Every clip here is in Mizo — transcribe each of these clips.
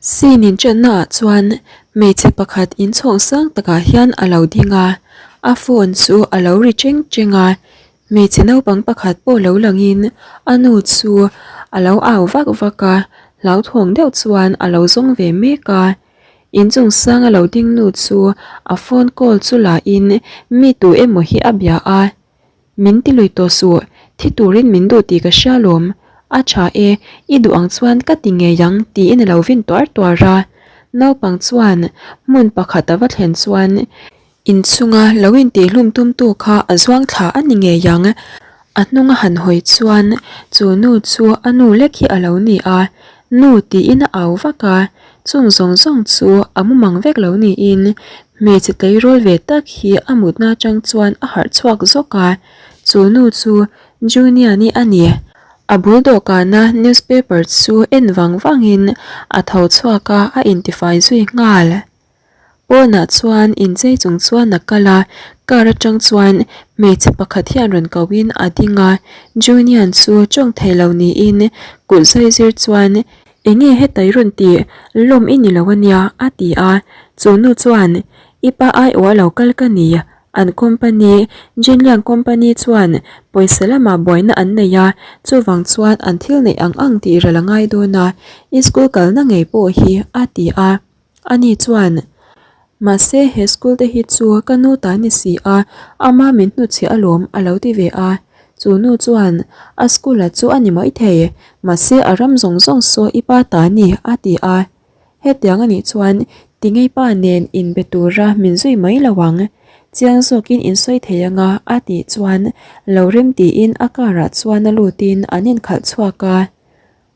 Scene inṭanna ah chuan hmeichhe pakhat inchhawng sang takah hian a lo ding a, a phone chu a lo ri cheng cheng a, hmeichhe naupang pakhat pawh lo langin a nu chu a lo au vak vak a, hlauthawng deuh chuan a lo zawng ve mek a, inchung sang a lo ding nu chu a phone call chu la in mi tu emaw hi a bia a. Min ti lui tawh suh, thi turin min duh tih ka hria lawm. A tha e, i duh ang chuan ka ti ngei ang tiin a lo vin tuar tuar a. Naupang chuan hmun pakhat a va thlen chuan inchunga lo intihhlum tumtu kha a zuang thla a ni ngei ang. A hnunga han hawi chuan chu nu chu a nu lek hi a lo ni a, Nu tiin a au vak a, chung zawng zawng chu a mumang vek lo niin hmeichhe tleirawl ve tak hi a mutna atang chuan a harh chhuak zawk a, chu nu chu Juniani a ni. A bul dawhkana newspaper chu en vang vangin a tho chhuak a, a intifai zui nghal. Pawnah chuan inchei chung chuan a kal a, car atang chuan hmeichhe pakhat hian rawn ko in a ding a, Junian chu tawng thei lo niin kut zai zir chuan enge hetai rawn tih lawm i ni lo ania a ti a, chu nu chuan i pa aiawh a lo kal ka ni, an company Jinliang company chuan pawisa lamah buaina an nei a, chuvang chuan an thil neih ang ang tih ral a ngai dawn a, i school kalna ngei pawh hi a ti a. Ani chuan, Mahse, he school te hi chu ka nu ta ni si a, ama min hnutchhiah alawm a lo ti ve a. Chu nu chuan, A school a chu a ni mai thei, mahse a ram zawng zawng saw i pa ta ni a ti a. Hetiang anih chuan tingei pa nen inbe tura min zui mai lo ang. Chiang zawkin in sawi thei anga a tih chuan lo rem tiin a car ah chuan a lutin an inkhalh chhuak a.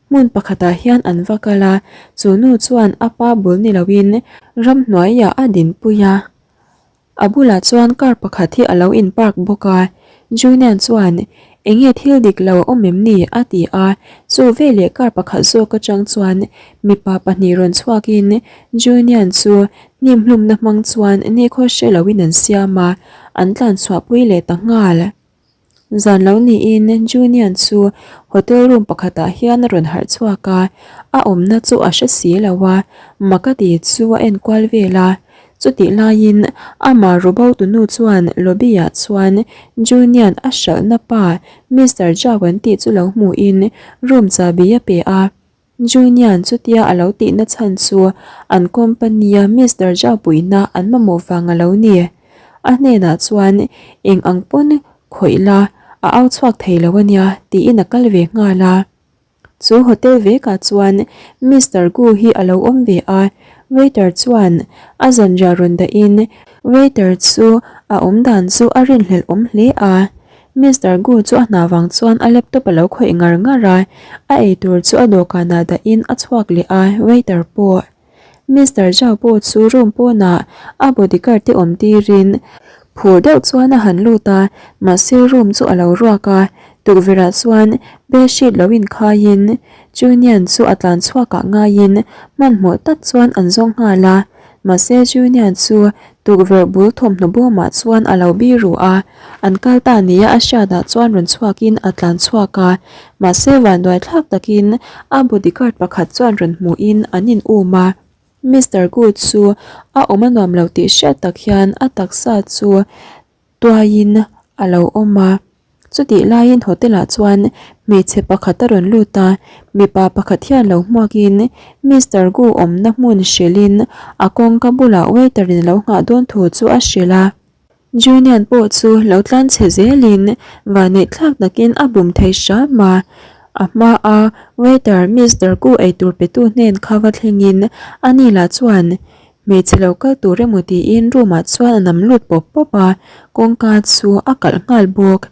Hmun pakhatah hian an va kal a, chu nu chuan a pa bul ni loin ramhnuaiah a dinpui a. A bulah chuan car pakhat hi a lo in park bawk a, Junian chuan enge thil dik lo a awm em ni a ti a, chu veleh car pakhat zawk atang chuan mipa pahnih rawn chhuakin Junian chu hnimhlumna hmang chuan nikhaw hre loin an siam a, an tlanchhuahpui leh ta nghal. Zan lo niin Junian chu hotel room pakhatah hian a rawn harh chhuak a, a awmna chu a hre si lo a, mak a ti chu a enkual vel a. Chutih laiin amah rubo tunu chuan lobby ah chuan Junian a hralhna pa Mister Zhao an tih chu lo hmuhin room chahbi a pe a. Junian chutia a lo tihna chhan chu an company-a Mister Zhao puihna an mamawh vang a lo ni. A hnenah chuan eng ang pawn khawih la, a au chhuak thei lo a nia tiin a kal ve nghal a. Chu hotel vekah chuan Mister Gu hi a lo awm ve a, waiter chuan a zanriah rawn dahin waiter chu a awm dan chu a rinhlelh awm hle a. Mister Gu chu a hna vang chuan a laptop a lo khawih ngar ngar a, a eitur chu a dawhkanah dahin a chhuak leh a, waiter pawh. Mister Zhao pawh chu room pawnah a bodyguard te awm tirin phur deuh chuan a han lut a, mahse room chu a lo ruak a, tukverhah chuan bedsheet lo inkhaiin Junian chu a tlan chhuakah ngaiin hmanhmawh tak chuan an zawng nghal a. Mahse Junior chu tukverh bul thawmhnaw bawmah chuan a lo biru a, an kal ta nia a hriatah chuan rawn chhuakin a tlan chhuak a, mahse vanduai thlak takin a bodyguard pakhat chuan rawn hmuhin an in um a. Mister Good chu a awm a nuam lo tih hriat tak hian a taksa chu tuaiin a lo awm a. Chutih laiin hotel ah chuan hmeichhe pakhat a rawn lut a, mipa pakhat hian lo hmuakin Mister Gu awmna hmun hrilhin a kawngka bulah waiter in a lo nghah dawn thu chu a hrilh a. Junian pawh chu lo tlan chhe zelin vanneih thlak takin a bum thei hram a, a hma a waiter Mister Gu eitur petu hnen kha va thlengin ani lah chuan Hmeichhe lo kal tur emaw tiin room ah chuan a nam lut pawp pawp a, kawngka chu a kalh nghal bawk.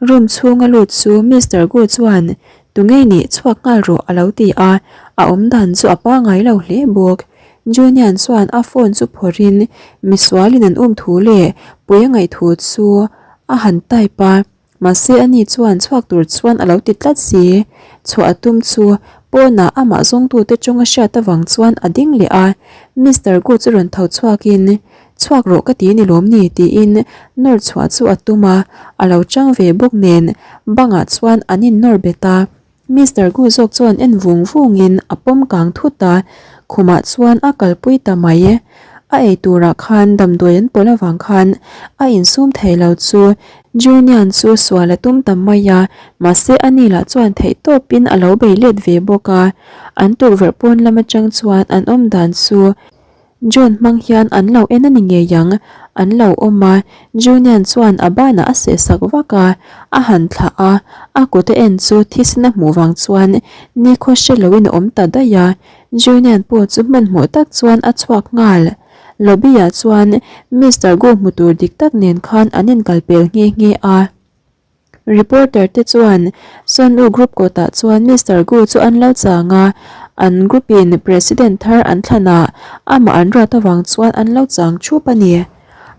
Room chhunga lut chu Mister Gu chuan Tunge nih chhuak nghal rawh a lo ti a, a awm dan chu a pangai lo hle bawk. Junian chuan a phone chu phawrhin misualin an um thu leh pui a ngaih thu chu a han type a. Mahse ani chuan chhuak tur chuan a lo ti tlat si. Chhuah a tum chu pawnah amah zawngtute tawng a hriat avang chuan a ding leh a. Mister Gu chu rawn tho chhuakin, Chhuak rawh ka ti ni lawm ni? tiin nawr chhuah chu a tum a, a lo chang ve bawk nen bangah chuan an innawr bet a. Mister Gu zawk chuan en vung vungin a pawm kang thut a, khumah chuan a kalpui ta mai. A ei turah khan damdawi an pawlh avang khan a insum thei lo chu Junian chu sual a tum ta mai a, mahse ani lah chuan theih tawpin a lo bei let ve bawk a. An tukverh pawn lam atang chuan an awm dan chu John hmang hian an lo en a ni ngei ang, an lo awm a, Junian chuan a banah a seh sak vak a, a han thlah a, a kut a en chu thisen a hmuh vang chuan nikhaw hre loin a awm ta daih a, Junian pawh chu hmanhmawh tak chuan a chhuak nghal. Lobby ah chuan Mister Gu hmu tur dik tak nen khan an inkalpel nghe nghe a. Reporter te chuan Sun U Group kawtah chuan Mister Gu chu an lo chang a, an group in President thar an thlan a, amah an ruat avang chuan an lo chang thup a ni.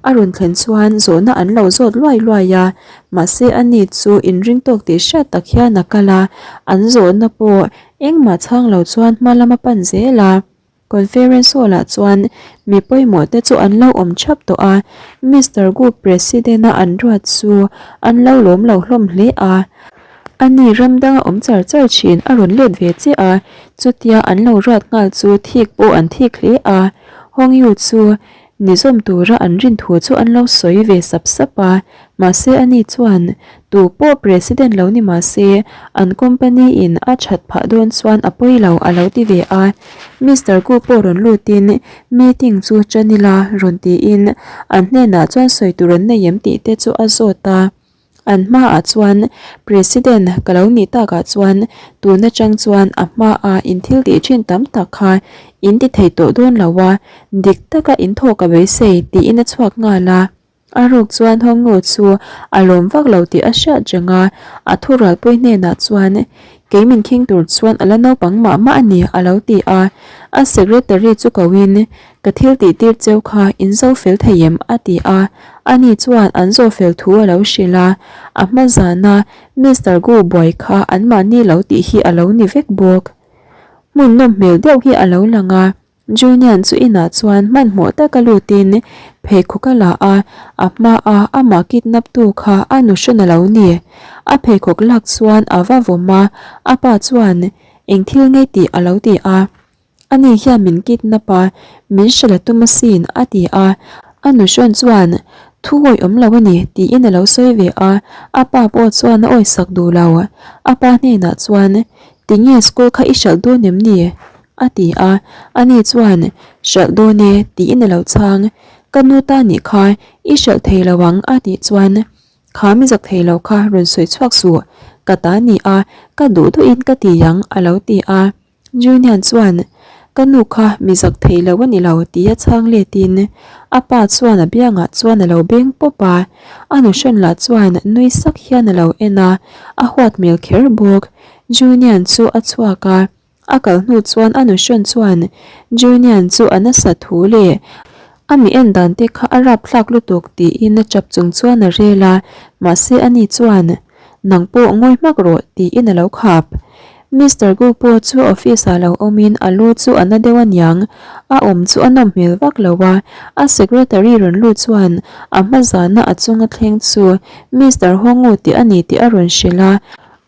A rawn thlen chuan zawhna an lo zawt luai luai a, mahse ani chu inring tawk tih hriat tak hian a kal a, an zawhna pawh engmah chhang lo chuan hma lam a pan zel a. Conference hall ah chuan mi pawimawh te chu an lo awm thap tawh a, Mister Gu President a an ruat chu an lo lawm lo hlawm hle a. Ani ram danga awm char char thin a rawn let ve chiah a, chutia an lo ruat nghal chu thik pawh an thik hle a. Hong Yu chu Ni zawm tura an rin thu chu an lo sawi ve sap sap a, mahse ani chuan tu pawh President lo ni mahse an company in a that phah dawn chuan a pawi lo a lo ti ve a. Mister Gu pawh rawn lutin meeting chu tan ila rawn tiin an hnenah chuan sawi tur an nei em tih te chu a zawt a. An hmaah chuan President ka lo nih takah chuan tun atang chuan a hmaa in thil tih thin tam tak kha in ti thei tawh dawn lo a, dik taka in thaw ka beisei tiin a chhuak nghal a. A ruk chuan Hawngnu chu a lawm vak lo tih a hriat reng a, a thurualpui hnenah chuan kei min khing tur chuan a la naupang mah mah a ni a lo ti a. A secretary chu koin Ka thil tih tir cheu kha in zo fel thei em? a ti a, ani chuan an zawh fel thu a lo hrilh a, a hma zana Mister Gu buai kha anmahni lo tih hi a lo ni vek bawk. Hmun nawm hmel deuh hi a lo lang a, Junian chu inah chuan hmanhmawh taka lutin pheikhawk a la a, a hmaa amah kidnap tu kha a nu hran a lo ni. A pheikhawk lak chuan a va vawm a, a pa chuan eng thil ngei tih a lo ti a. Ani hian min kidnap a, min hrilh a tum asin, a ti a. A nuhrawn chuan, Thu awih awm lo a ni, tiin a lo sawi ve a. A pa pawh chuan a awisak duh lo. A pa hnenah chuan, Tinge school kha i hralh dawn em ni? a ti a. Ani chuan, Hralh dawn e, tiin a lo chhang. Ka nu ta nih kha i hralh thei lo ang, a tih chuan, Kha mi zak thei lo kha rawn sawi chhuak suh, ka ta ni a, ka duh duhin ka ti ang, a lo ti a. Junian chuan, Ka nu kha mi zak thei lo a ni lo tia chhang letin a pa chuan a biangah chuan a lo beng pawp a, a nu hran lah chuan nui sak hian a lo en a, a huat hmel kher bawk. Junian chu a chhuak a, a kal hnu chuan a nu hran chuan Junian chu a nasa thu leh a mi en dan te kha a rapthlak lutuk tiin a tap chung chuan a rel a, mahse ani chuan, Nang pawh ngawi hmak rawh tiin a lo khap. Mister Gu pawh chu office ah lo awmin a lu chu a na deuh aniang, a awm chu a nawm hmel vak lo a, a secretary rawn lut chuan a hma zana a chunga thleng chu Mister Hongu tih a ni tih a rawn hrilh a,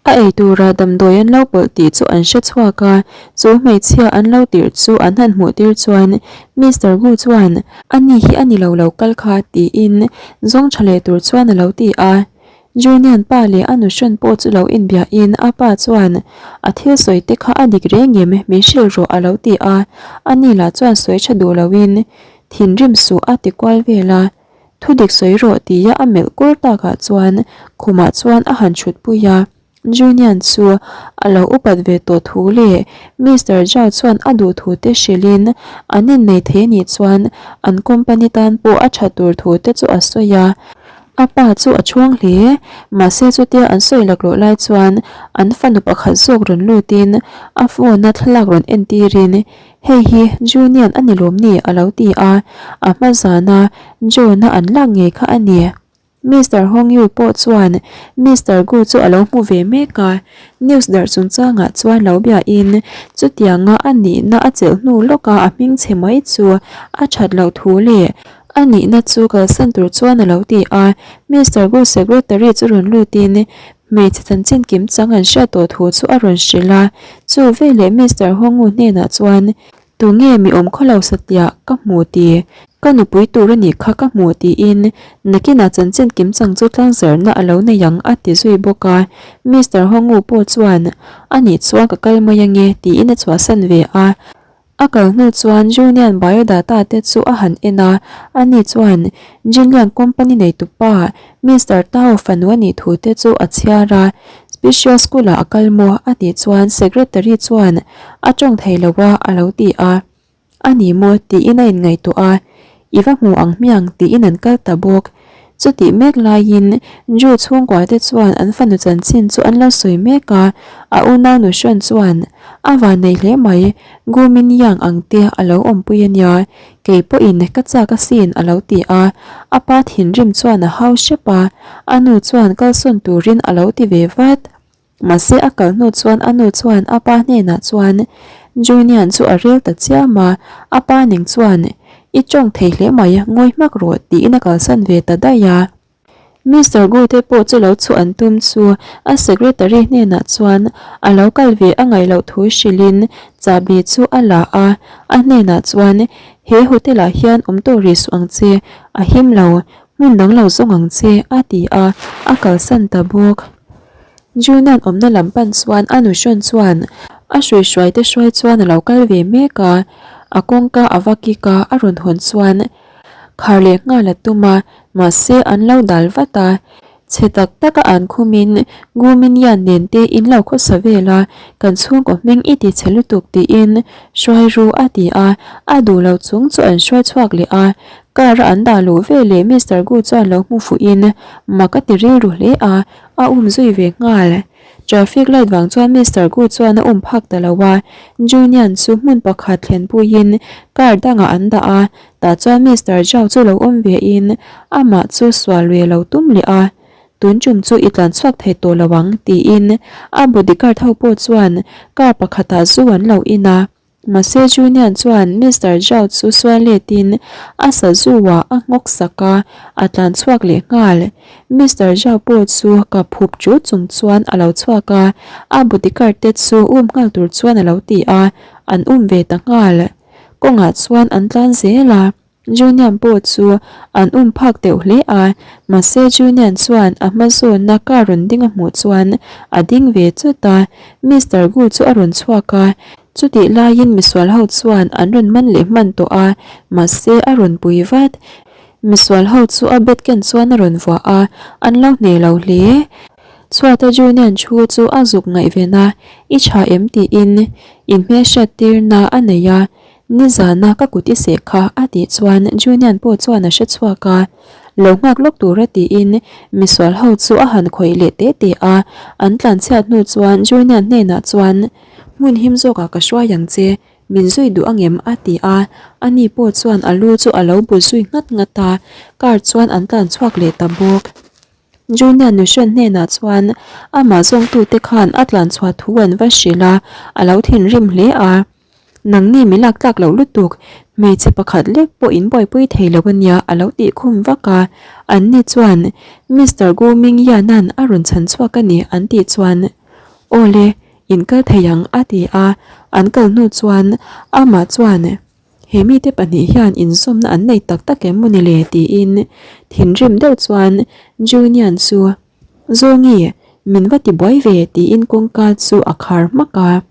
a ei tura damdawi an lo pawlh tih chu an hre chhuak a, chu hmeichhia an lo tirh chu an han hmuh tir chuan Mister Gu chuan ani hi a ni lo lo kal kha tiin zawng tha leh tur chuan a lo ti a. Junian pa leh a nuhrawn pawh chu lo inbiahin a pa chuan a thil sawi te kha a dik reng em min hrilh rawh a lo ti a, ani lah chuan sawi tha duh loin thinrim suh a ti kual vel a, thu dik sawi rawh tia a melh kur takah chuan khumah chuan a han thutpui a. Junian chu a lo upat ve tawh thu leh Mister Zhao chuan a duh thu te hrilhin an innei thei anih chuan an company tan pawh a tha tur thu te chu a sawi a. A pa chu a chhuang hle, mahse chutia an sawi laklawh lai chuan an fanu pakhat zawk rawn lutin a phone a thlalak rawn entirin Hei hi Junian a ni lawm ni? a lo ti a, a hma zana John-a an lak ngei kha a ni. Mister Hong Yu pawh chuan Mister Gu chu a lo hmu ve mek a, news darh chungchangah chuan lo biain chutianga a nihna a chelh hnu lawka a hming chhe mai chu a that loh thu leh a nihna chu kalsan tur chuan a lo ti a. Mister Gu secretary chu rawn lutin. Hmeichhe chanchin kim chang an hriat tawh thu chu a rawn hrilh a, chu veleh Mister Hongu hnenah chuan, Tunge mi awm khawlo satliah ka hmu ti? Ka nupui tur a nih kha ka hmu tiin nakinah chanchin kim chang chu tlangzarhna a lo nei ang a ti zui bawk a. Mister Hongu pawh chuan, A nih chuan ka kal mai ange tiin a chhuahsan ve a. A kal hnu chuan Junian biodata te chu a han en a, ani chuan Jinlian company neitupa Mister Tao fanu a nih thu te chu a chhiar a, Special school ah a kal maw? a tih chuan secretary chuan a tawng thei lo a a lo ti a, A ni maw? tiin a inngaihtuah a, I va hmu ang hmiang tiin an kal ta bawk. Chutih mek laiin Ju chhungkua te chuan an fanu chanchin chu an lo sawi mek a, a unau nu hrawn chuan a van nei hle mai, Gu Min Yang ang te a lo awmpui a nia, kei pawhin ka chak asin a lo ti a, a pa thinrim chuan a hau hrep a, a nu chuan kalsawn turin a lo ti ve vat. Mahse a kal hnu chuan a nu chuan a pa hnenah chuan Junian chu a rel ta chiam a, a pa ning chuan I tawng thei hle mai, ngawi hmak rawh tiin a kalsan ve ta daih a. Mister Gu te pawh chu lo chhuah an tum chu a secretary hnenah chuan a lo kal ve a ngaih loh thu hrilhin chahbi chu a la a, a hnenah chuan He hotel ah hian awm tawh rih suh ang che, a him lo, Hmun dang lo zawng ang che, a ti a, a kalsan ta bawk. Junan awmna lam pan chuan a nuhrawn chuan a hruihruai te hruai chuan a lo kal ve mek a, a kawngka a va kik a, a rawn hawn chuan khar leh nghal a tum a, mahse an lo dal vat a. Chhe tak taka an khumin Guminyan nen te in lo khawsa vel a, kan chhungkaw hming i ti chhe lutuk tiin hruai ru a ti a, a duh lo chung chu an hruai chhuak leh a, car a an dah luh ve leh Mister Gu chuan lo hmu fuhin mak a ti rilru hle a, a um zui ve nghal. Traffic light vang chuan Mister Gu chuan a um phak ta lo a, Junian chu hmun pakhat thlenpuiin car dangah an dah a, Tah chuan Mister Zhao chu lo awm ve in amah chu sual lui a lo tum leh a, Tun tum chu i tlan chhuak thei tawh lo ang tiin a bodyguard ho pawh chuan car pakhatah zu an lo in a. Mahse Junian chuan Mister Zhao chu sual let in a sazu ah a nghawk sak a, a tlan chhuak leh nghal. Mister Zhao pawh chu ka phup chu chung chuan a lo chhuak a, a bodyguard te chu um nghal tur chuan a lo ti a, an um ve ta nghal. Kawngah chuan an tlan zel a, Junian pawh chu an um phak deuh hle a, mahse Junian chuan a hma zawnna car rawn ding a hmuh chuan a ding ve chawt a, Mister Gu chu a rawn chhuak a, chutih laiin misual ho chuan an rawn man leh hman tawh a, mahse a rawn pui vat. Misual ho chu a bet ken chuan a rawn vuah a, an lo hneh lo hle. Chhuata Junian thu chu a zuk ngaihven a, I tha em tiin inhmelhriat tirna a nei a, nizana ka kut i seh kha a tih chuan Junian pawh chuan a hre chhuak a, lo nghak lawk tura tiin misual ho chu a han khawih leh te te a, an tlanchhiat hnu chuan Junian hnenah chuan hmun him zawkah ka hruai ang che, min zui duh angem a ti a, ani pawh chuan a lu chu a lo bu zui nghat nghat a, car chuan an tlanchhuak leh ta bawk. Junior Nuhran hnenah chuan amah zawngtute khan a tlanchhuah thu an va hrilh a, a lo thinrim hle a. Nangni mi lak tlak loh lutuk, hmeichhe pakhat lek pawh in buaipui thei lo ania a lo tih khum vak a. Anni chuan Mister Gu Mingyan-a'n a rawn chhan chhuak a ni an tih chuan, Aw le, in kal thei ang a ti a, an kal hnu chuan amah chuan, He mite pahnih hian inzawmna an nei tak tak em maw ni le tiin thinrim deuh chuan Junian chu Zawngi min va ti buai ve tiin kawngka chu a khar hmak a.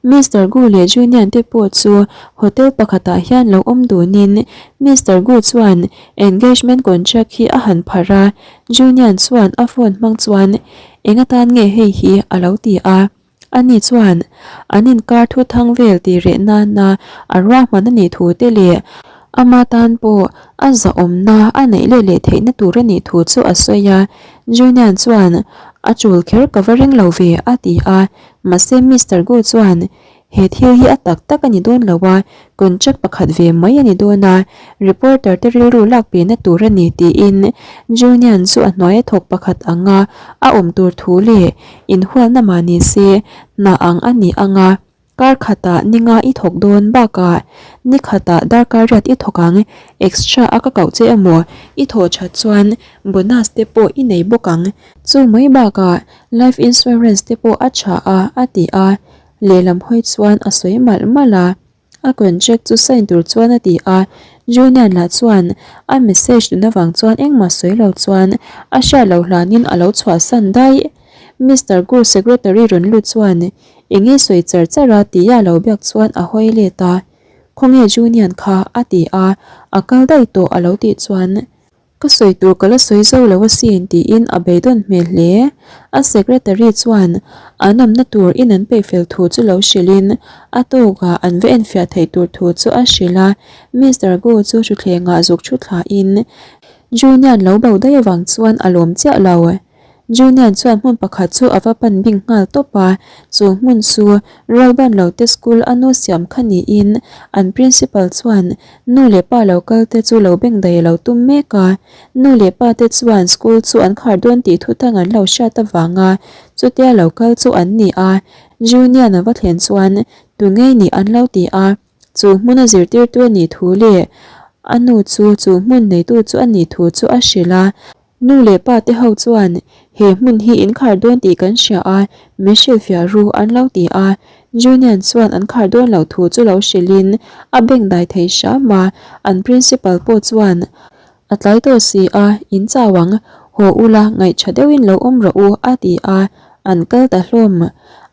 Mister Gu leh Junian te pawh chu hotel pakhatah hian lo awm dunin Mister Gu chuan engagement contract hi a han pharh a, Junian chuan a phone hmang chuan eng atan nge hei hi a lo ti a. Ani chuan an inkar thu thang vel tih reh nana a ruahman a nih thu te leh ama tan pawh a zahawmna a neih leh leh theihna tur a nih thu chu a sawi a. Junian chuan a chul kher ka va ring lo ve a ti a, mahse Mister Gu chuan He thil hi a tak tak a ni dawn lo a, contract pakhat ve mai a ni dawn a, reporter te rilru lak pehna tur a ni tiin Junian chu a hnuaia thawk pakhat anga a awm tur thu leh inhualna mah ni se hna ang a ni ang a. Kar khatah ni nga i thawk dawn bakah ni khatah darkar riat i thawk ang, extra a ka koh che emaw i thawh that chuan bonus te pawh i nei bawk ang. Chu mai bakah life insurance te pawh a tha a a ti a, lehlam hawi chuan a sawi malh malh a. A contract chu sign tur chuan a ti a, Junian lah chuan a message dun avang chuan engmah sawi lo chuan a hriat loh hlanin a lo chhuahsan daih. Mister Gu secretary rawn lut chuan eng nge sawi char char a tia a lo biak chuan a hawi let a, Khawnge Junian kha? a ti a, a kal daih tawh a lo tih chuan Ka sawi tur ka la sawi zo lo asin tiin a beidawn hmel hle. A secretary chuan an awmna tur in an peih fel thu chu lo hrilhin a tawkah an va enfiah theih tur thu chu a hrilh a. Mister Gu chu thutthlengah zuk thu thlain Junian lo bo daih avang chuan a lawm chiah lo. Junian chuan hmun pakhat chu a va pan bing nghal tawp a, chu hmun chu Rualbanlo te school a nu siam kha niin an principal chuan nu leh pa lo kal te chu lo beng daih a lo tum mek a. Nu leh pa te chuan school chu an khar dawn tih thutang an lo hriat avanga chutia lo kal chu an ni a, Junian a va thlen chuan tu ngei nih an lo ti a. Chu hmuna zirtirtu a nih thu leh a nu chu chu hmun neitu chu a nih thu chu a hrilh a. Nu leh pa te ho chuan he hmun hi in khar dawn tih kan hria a, min hrilhfiah ru an lo ti a. Junian chuan an khar dawn loh thu chu lo hrilhin a beng dai thei hram a, an principal pawh chuan a tlai tawh si a, in chau ang, haw ula ngaihṭha deuhin lo awm rawh u a ti a, an kal ta hlawm.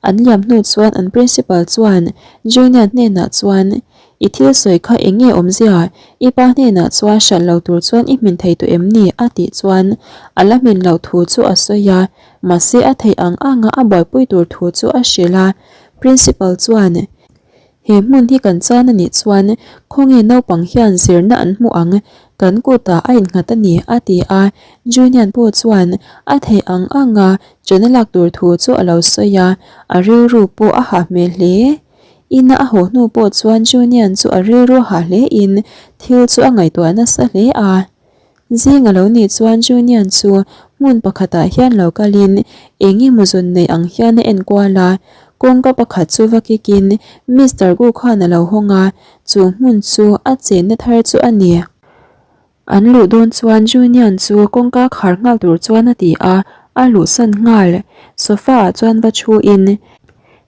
An liam hnu chuan an principal chuan Junian hnenah chuan I thil sawi kha eng nge awmzia? I pa hnenah chuan hralh lo tur chuan i hmin thei tawh em ni? a tih chuan a la hmin loh thu chu a sawi a, mahse a theih ang anga a buaipui tur thu chu a hrilh a. Principal chuan, He hmun hi kan chan a nih chuan khawnge naupang hian zirna an hmuh ang, kan kutah a innghat a ni, a ti a. Junian pawh chuan a theih ang anga chona lak tur thu chu a lo sawi a, a rilru pawh a hah hmel hle. Ina a haw hnu pawh chuan Junian chu a rilru hah hle in thil chu a ngaihtuah nasa hle a. Zing a lo nih chuan Junian chu hmun pakhatah hian lo kalin eng emaw zawn nei ang hian a en kual a, kawngka pakhat chu va kik in Mister Gu khan a lo hawng a, chu hmun chu a chenna thar chu a ni. An luh dawn chuan Junian chu kawngka khar nghal tur chuan a ti a, a luhsan nghal. Sofa ah chuan va thu in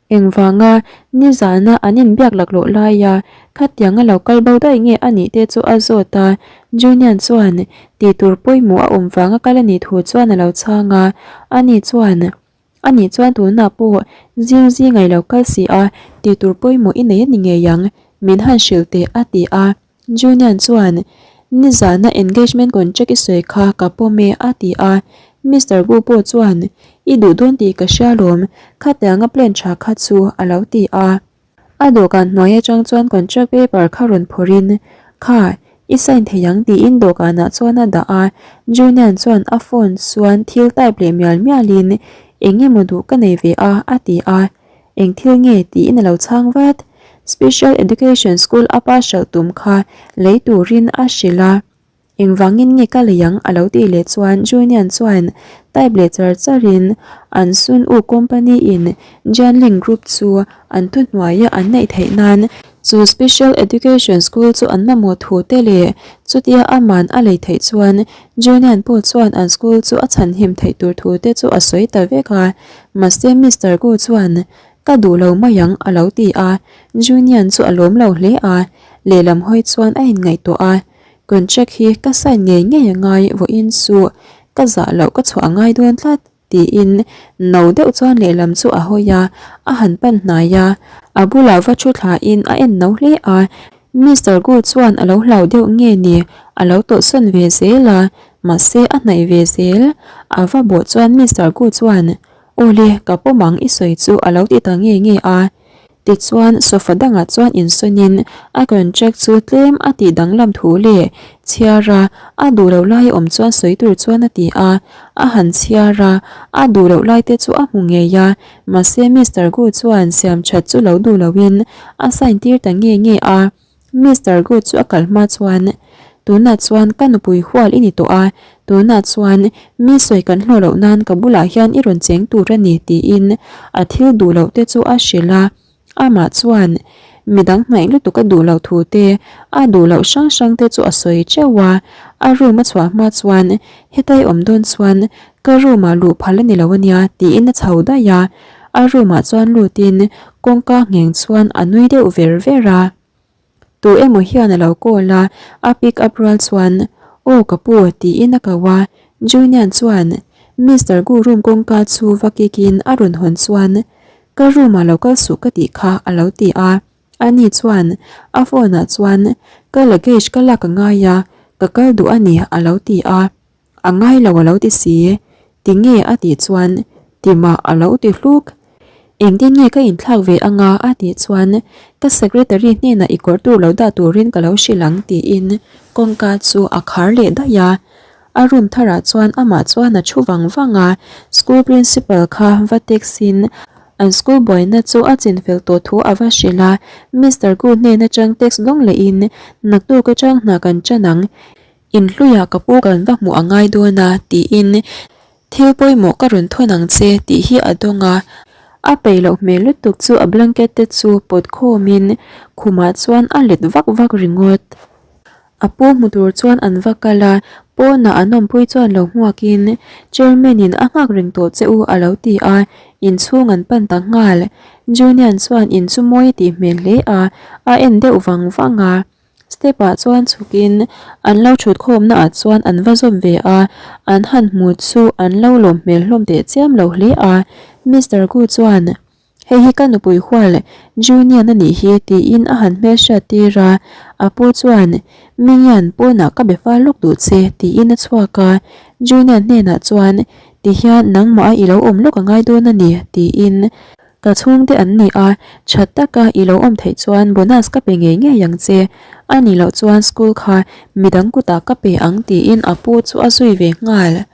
engvanga nizana an inbiak laklawh laia khatianga lo kal bo daih nge a nih te chu a zawt a, Junian chuan tih tur pawimawh a awm vanga kal a nih thu chuan a lo chhang a, ani chuan Ani chuan tunah pawh zing zing a i lo kal si a, tih tur pawimawh i nei a ni ngei ang, min han hrilh teh a ti a. Junian chuan, Nizana engagement contract i sawi kha ka pawm e a ti a. Mister Gu pawh chuan, I duh dawn tih ka hria lawm, khatianga plan tha kha chu a lo ti a. A dawhkan hnuai atang chuan contract paper kha rawn phawrhin, Kha, i sign thei ang tiin dawhkanah chuan a dah a. Junian chuan a phone chuan thil type leh mial mialin, Eng emaw duh ka nei ve a a ti a. Eng thil nge tiin a lo chhang vat. Special Education School a pa hralh tum kha lei turin a hrilh a. Engvangin nge ka lei ang a lo tih leh chuan Junian chuan type leh char charin an Sun U Company in Jianling Group chu an thuhnuaia an neih theih nan chu Special Education School chu an mamawh thu te leh chutia aman a lei theih chuan Junian pawh chuan an school chu a chhanhim theih tur thu te chu a sawi ta vek a. Mahse Mister Gu chuan Ka duh lo mai ang a lo ti a, Junian chu a lawm lo hle a, lehlam hawi chuan a inngaihtuah a, Contract hi ka sign ngei ngei a ngai vawiin chu ka zah loh ka chhuah a ngai dawn tlat tiin no deuh chuan lehlam chu a hawi a, a han pan hnai a, a bulah va thu thlain a en no hle a, Mister Gu chuan a lo hlau deuh nge ni a lo tawlhsawn ve zel a, mahse a hnaih ve zel, a va bawh chuan Mister Gu chuan Awle, ka pawm ang i sawi chu a lo ti ta nge nge a. Tichuan, sofa dangah chuan insawnin a contract chu tlem a tih danglam thu leh chhiar a, a duh loh lai awm chuan sawi tur chuan a ti a. A han chhiar a, a duh loh lai te chu a hmu ngei a, mahse Mister Gu chuan siam that chu lo duh loin a sign tir ta nge nge a. Mister Gu chu a kal hma chuan, Tunah chuan ka nupui hual i ni tawh a, tunah chuan mi sawi kan hlawh loh nan ka bulah hian i rawn cheng tur a ni tiin a thil duh loh te chu a hrilh a. Amah chuan midang hnaih lutuk a duh loh thu te, a duh loh hrang hrang te chu a sawi teuh a. A room a chhuah hma chuan hetai awm dawn chuan ka room ah luh phal a ni lo ania tiin a chho daih a. A room ah chuan lutin kawngka ngheng chuan a nui deuh ver ver a. Tu emaw hian a lo call a, a pick up rual chuan, Aw ka pu, tiin a ko a. Junian chuan Mister Gu room kawngka chu va kick in a rawn hawn chuan, Ka room ah lo kal suh ka tih kha, a lo ti a. Ani chuan a phone ah chuan, Ka luggage ka lak a ngai a, ka kal duh a ni, a lo ti a. A ngai lo a lo ti si. Tinge a tih chuan Tima a lo ti hluk. Engtin nge ka inthlak ve anga a tih chuan ka secretary hnenah i kawr tur lo dah turin ka lo hrilh ang tiin kawngka chu a khar leh daih a. A room tharah chuan amah chuan a thu vang vang a, school principal kha va text in an school buaina chu a chinfel tawh thu a va hrilh a. Mister Gu hnen atang text dawng lehin naktuk atang hna kan tan ang Inhluiah ka pu kan va hmuh a ngai dawn a tiin thil pawimawh ka rawn thawn ang che tih hi a dawng a. A peih loh hmel lutuk chu a blanket te chu pawt khawmin khumah chuan a let vak vak ringawt. A pu hmu tur chuan an va kal a, pawnah an awmpui chuan lo hmuakin chairman in a nghak reng tawh che u a lo ti a, inchhung an pan ta nghal. Junian chuan in chu mawi a tih hmel hle a, a en deuh vang vang a. Step ah chuan chhukin an lo thut khawmna ah chuan an va zawm ve a, an han hmu chu an lo lawm hmel hlawm teh chiam lo hle a. Mister Gu chuan, Hei hi ka nupui hual Junian a nih hi tiin a han hmelhriat tir a, a pu chuan, Mingyan pawnah ka be fal lawk duh che tiin a chhuak a, Junian hnenah chuan, Tihian nangmah a i lo awm lawk a ngai dawn a ni tiin Ka chhungte an ni a, tha taka i lo awm theih chuan bonus ka pe ngei ngei ang che. A nih loh chuan school kha midang kutah ka pe ang tiin a pu chu a zui ve nghal.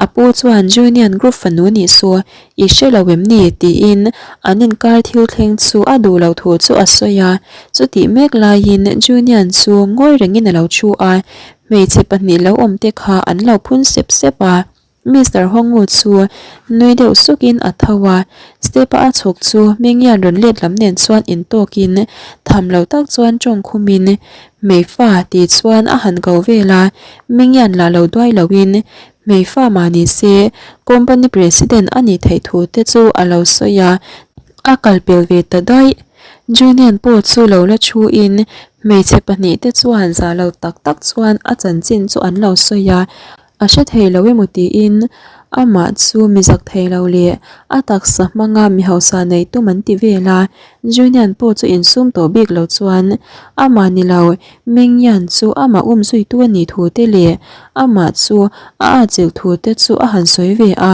A pu chuan Junian group fanu nih chu i hre lo em ni tiin an inkar thil thleng chu a duh loh thu chu a sawi a. Chutih mek laiin Junian chu ngawi rengin a lo thu a, hmeichhe pahnih lo awm te kha an lo phun sep sep a. Mister Hongu chu nui deuh sukin a tho a, step a a chhuk chu Mingyan rawn let lam nen chuan intawkin tham lo tak chuan tawng khumin Meifa tih chuan a han ko vel a, Mingyan lah lo duai loin Meifa mah ni se company president a nih theih thu te chu a lo sawi a, a kal pel ve ta daih. Junian pawh chu lo la thu in hmeichhe pahnihte chuan zah lo tak tak chuan a chanchin chu an lo sawi a, A hre thei lo emaw tiin amah chu mi zak thei lo leh a taksa hmanga mi hausa nei tum an ti vel a, Junian pawh chu insum tawh bik lo chuan amah ni lo Mingyan chu amah um zuitu a nih thu te leh amah chu a atchilh thu te chu a han sawi ve a.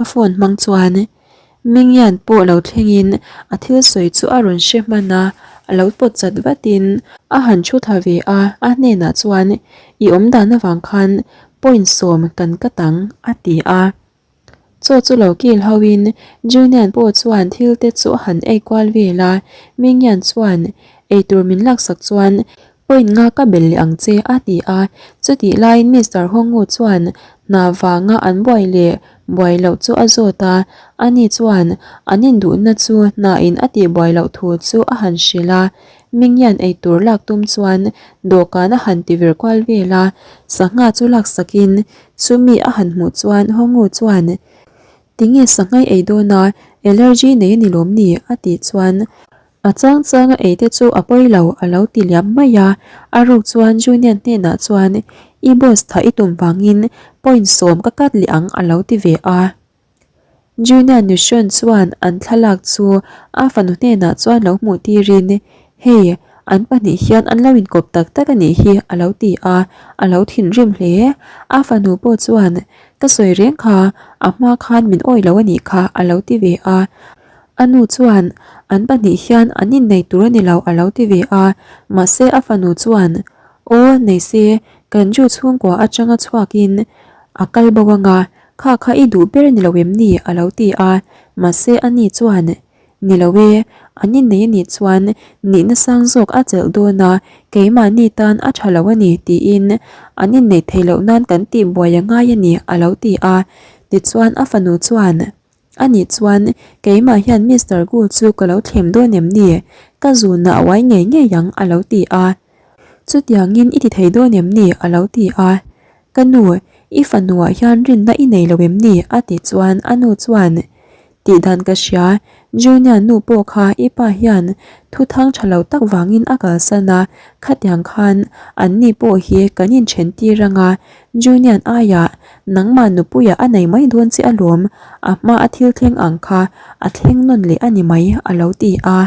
A phone hmang chuan Mingyan pawh lo thlengin a thil sawi chu a rawn hre hman a, a lo pawt chat vatin a han thu thla ve a, a hnenah chuan I awm dan avang khan point sawm kan cut ang a ti a. Chaw chu lo kil hoin Junian pawh chuan thil te chu a han ei kual vel a, Mingyan chuan eitur min laksak chuan Point nga ka bel leh ang che a ti a, chutih laiin Mister Hongu chuan hna vanga an buai leh buai loh chu a zawt a, ani chuan an induhna chu hna in a tih buai loh thu chu a han hrilh a, Mingyan eitur lak tum chuan dawhkan a han ti vir kual vel a, sangha chu laksakin chumi a han hmuh chuan Hongu chuan Tinge sangha i ei dawn a, allergy nei a ni lawm ni? a tih chuan A chang changa ei te chu a pawi lo a lo ti liam mai a, a ruk chuan Junior hnenah chuan I boss tha i tum vangin point sawm ka cut leh ang a lo ti ve a. Junior Nuhrawn chuan an thlalak chu a fanu hnenah chuan lo hmuh tirin Hei, an pahnih hian an lo inkawp tak tak a nih hi a lo ti a, a lo thinrim hle. A fanu pawh chuan Ka sawi reng kha, a hma khan min awih lo a nih kha a lo ti ve a. A nu chuan, An pahnih hian an innei tur a ni lo a lo ti ve a, mahse a fanu chuan, Aw, nei se, kan Jew chhungkua atanga chhuakin a kal bo anga, kha kha i duh ber a ni lo em ni? a lo ti a, mahse a ni chuan, Ni lo e, an innei a nih chuan nihna sang zawk a chelh dawn a, keimahni tan a tha lo a ni tiin an inneih theih loh nan kan tihbuai a ngai a ni a lo ti a, tichuan a fanu chuan. Anih chuan keimah hian Mister Gu chu ka lo thlem dawn em ni? Ka zunah a uai ngei ngei ang a lo ti a. Chutiangin i ti thei dawn em ni? a lo ti a. Ka nu, i fanuah hian rinna i nei lo em ni? a ti chuan a nu chuan, Tih dan ka hria, Junior nu pawh kha i pa hian thu thang tha lo tak vangin a kalsan a, khatiang khan an ni pawh hi kan inthen tir ang a, Junior aiah nangmah nupuiah a nei mai dawn che alawm, a hma a thil thleng ang kha a thleng nawn leh a ni mai a lo ti a.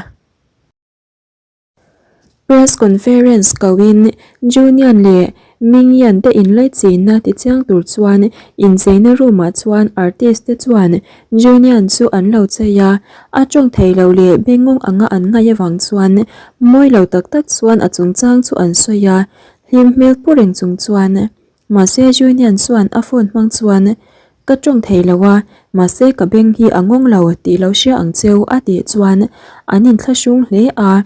Press conference koin Junian leh Mingyan te inlaichinna tichiang tur chuan incheina room ah chuan artist te chuan Junian chu an lo chei a, a tawng thei lo leh bengngawng anga an ngaih avang chuan mawi lo tak tak chuan a chungchang chu an sawi a, hlim hmel pu reng chung chuan Mahse Junian chuan a phone hmang chuan Ka tawng thei lo a, mahse ka beng hi a ngawng lo tih lo hria ang cheu a tih chuan an inthlahrung hle a.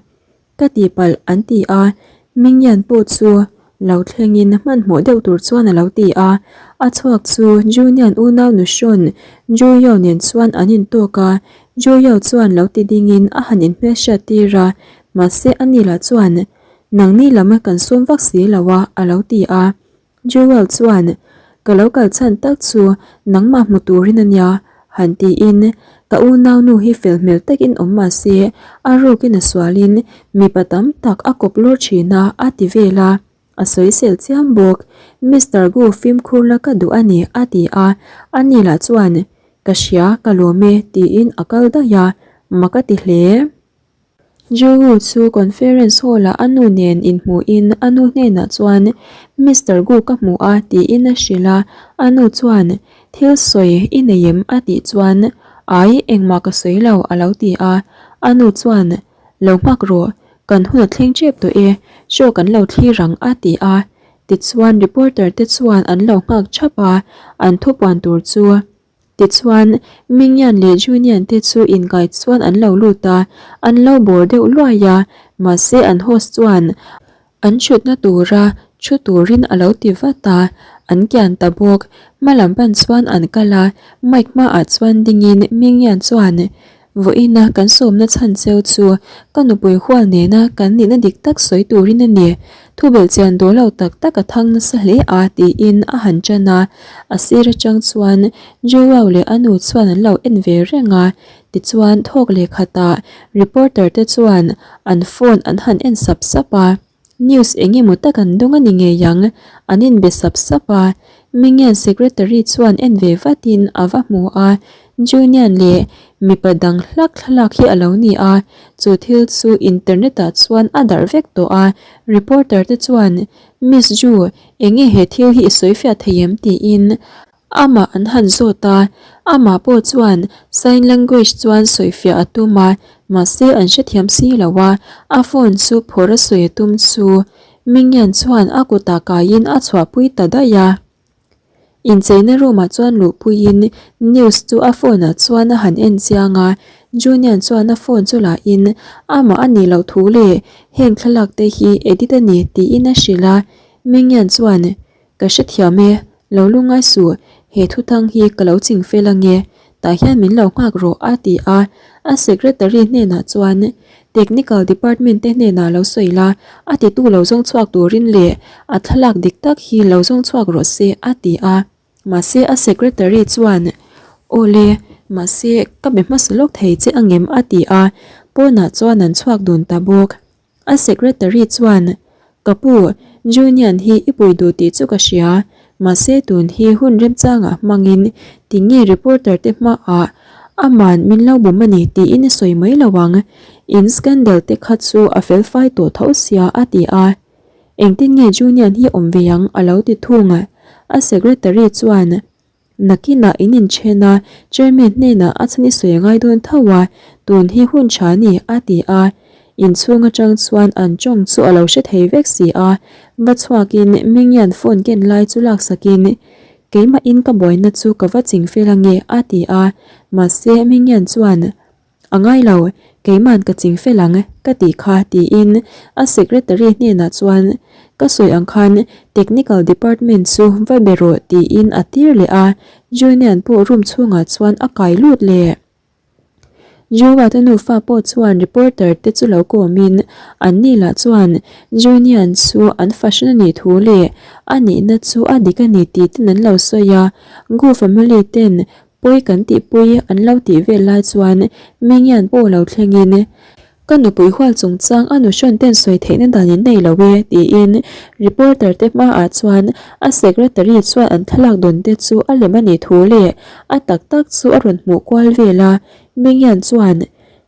Ka tihpalh an ti a, Mingyan pawh chu lo thlengin hmanhmawh deuh tur chuan a lo ti a. A chhuak chu Junian unau nuhrawn Juyo nen chuan an intawk a, Juyo chuan lo ti dingin a han inhmelhriat tir a, mahse ani lah chuan Nangni lam kan sawm vak si lo a, a lo ti a. Jewel chuan, Ka lo kal chhan tak chu nangmah hmu turin a nia, han tiin, Ka unaunu hi fel hmel takin awm mah se, a rukin a sualin mipa tam tak a kawp lawr thin a, a ti vel a. A sawisel chiam bawk. Mister Gu fimkhur la ka duh a ni, a ti a. Ani lah chuan, Ka hria, ka lawm e, tiin a kal daih a, mak a ti hle. Jehu chu conference hall-ah a nu nen inhmuhin a nu hnenah chuan Mister Gu ka hmu a tiin a hrilh a, a nu chuan Thil sawi i nei em? a tih chuan Ai, engmah ka sawi lo a lo ti a, a nu chuan Lo nghak rawh, kan hun a thleng tep tawh e, show kan lo thlir ang a ti a, tichuan reporter te chuan an lo nghak thap a, an thupuan tur chu Tichuan, Mingyan leh Junian te chu inkai chuan an lo lut a, an lo bawr deuh luai a, mahse an host chuan an thutna tura thu turin a lo ti vat a, an kian ta bawk. Hma lam pan chuan an kal a, mic hmaah chuan dingin Mingyan chuan Vawiina kan sawmna chhan cheu chu ka nupui hual nena kan nihna dik tak sawi turin a ni. Thubelh chian dawl lo tak tak a thang nasa hle a tiin a han ṭan a. A sir aṭang chuan Joao leh a nu chuan an lo en ve reng a. Tichuan thawk leh khatah reporter te chuan an phone an han en sap sap a. News eng emaw tak an dawng a ni ngei ang, an inbe sap sap a. Mingian secretary chuan en ve vatin a va hmu a, Junian leh mipa dang hlak thlalak hi a lo ni a, chu thil chu internet ah chuan a darh vek tawh a, reporter te chuan Miss Ju, enge he thil hi i sawifiah thei em? tiin Amah an han zawt a, amah pawh chuan sign language chuan sawifiah a tum a, mahse an hrethiam si lo a, a phone chu phawrh a sawi a tum chu Mingyan chuan a kutah kaiin a chhuahpui ta daih a. Incheina room ah chuan luhpuiin news chu a phone ah chuan a han en chiang a, Junian chuan a phone chu la in amah a nih loh thu leh heng thlalak te hi edit a ni tiin a hrilh a, Mingyan chuan Ka hrethiam e, lo lungngai suh, he thuthang hi ka lo ching fel ange, tah hian min lo nghak rawh a ti a, a secretary hnenah chuan Technical department te hnenah lo sawi la, a titu lo zawng chhuak turin leh a thlalak dik tak hi lo zawng chhuak rawh se a ti a. Mahse a secretary chuan Awle, mahse ka be hmasa lawk thei che angem a ti a, pawnah chuan an chhuak dun ta bawk. A secretary chuan, Ka pu, Junian hi i pui duh tih chu ka hria, mahse tun hi hun remchangah hmangin tinge reporter te hmaah aman min lo bum a ni tiin i sawi mai lo ang, in scandal te kha chu a fel fai tawh tho sia a ti a. Engtin nge Junian hi awm ve ang a lo ti thung. A secretary chuan, Nakinah in inchen a, Chairman hnenah a chhan i sawi a ngai dawn tho a, tun hi hun tha a ni, a ti a. Inchhung atang chuan an tawng chu a lo hre thei vek si a, va chhuakin Mingyan phone ken lai chu laksakin, Keimahin ka buaina chu ka va ching fel ange, a ti a. Mahse, Mingyan chuan, A ngai lo, keima'n ka ching fel ang ka tih kha tiin a secretary hnenah chuan Ka sawi ang khan Technical Department chu va be rawh tiin a tir leh a, Junian pawh room chhungah chuan a kai lut leh. Jewat-a nufa pawh chuan reporter te chu lo kawmin an ni lah chuan Junian chu an fahran a nih thu leh a nihna chu a dik a ni tih ten an lo sawi a, Gu family ten pawi kan tihpui an lo tih vel lai chuan Mingyan pawh lo thlengin Ka nupui hual chungchang a nuhrawn ten sawi theihna dan in nei lo e, tiin reporter te hmaah chuan a secretary chuan an thlalak dawn te chu a lem a nih thu leh a tak tak chu a rawn hmuh kual vel a. Mingyan chuan,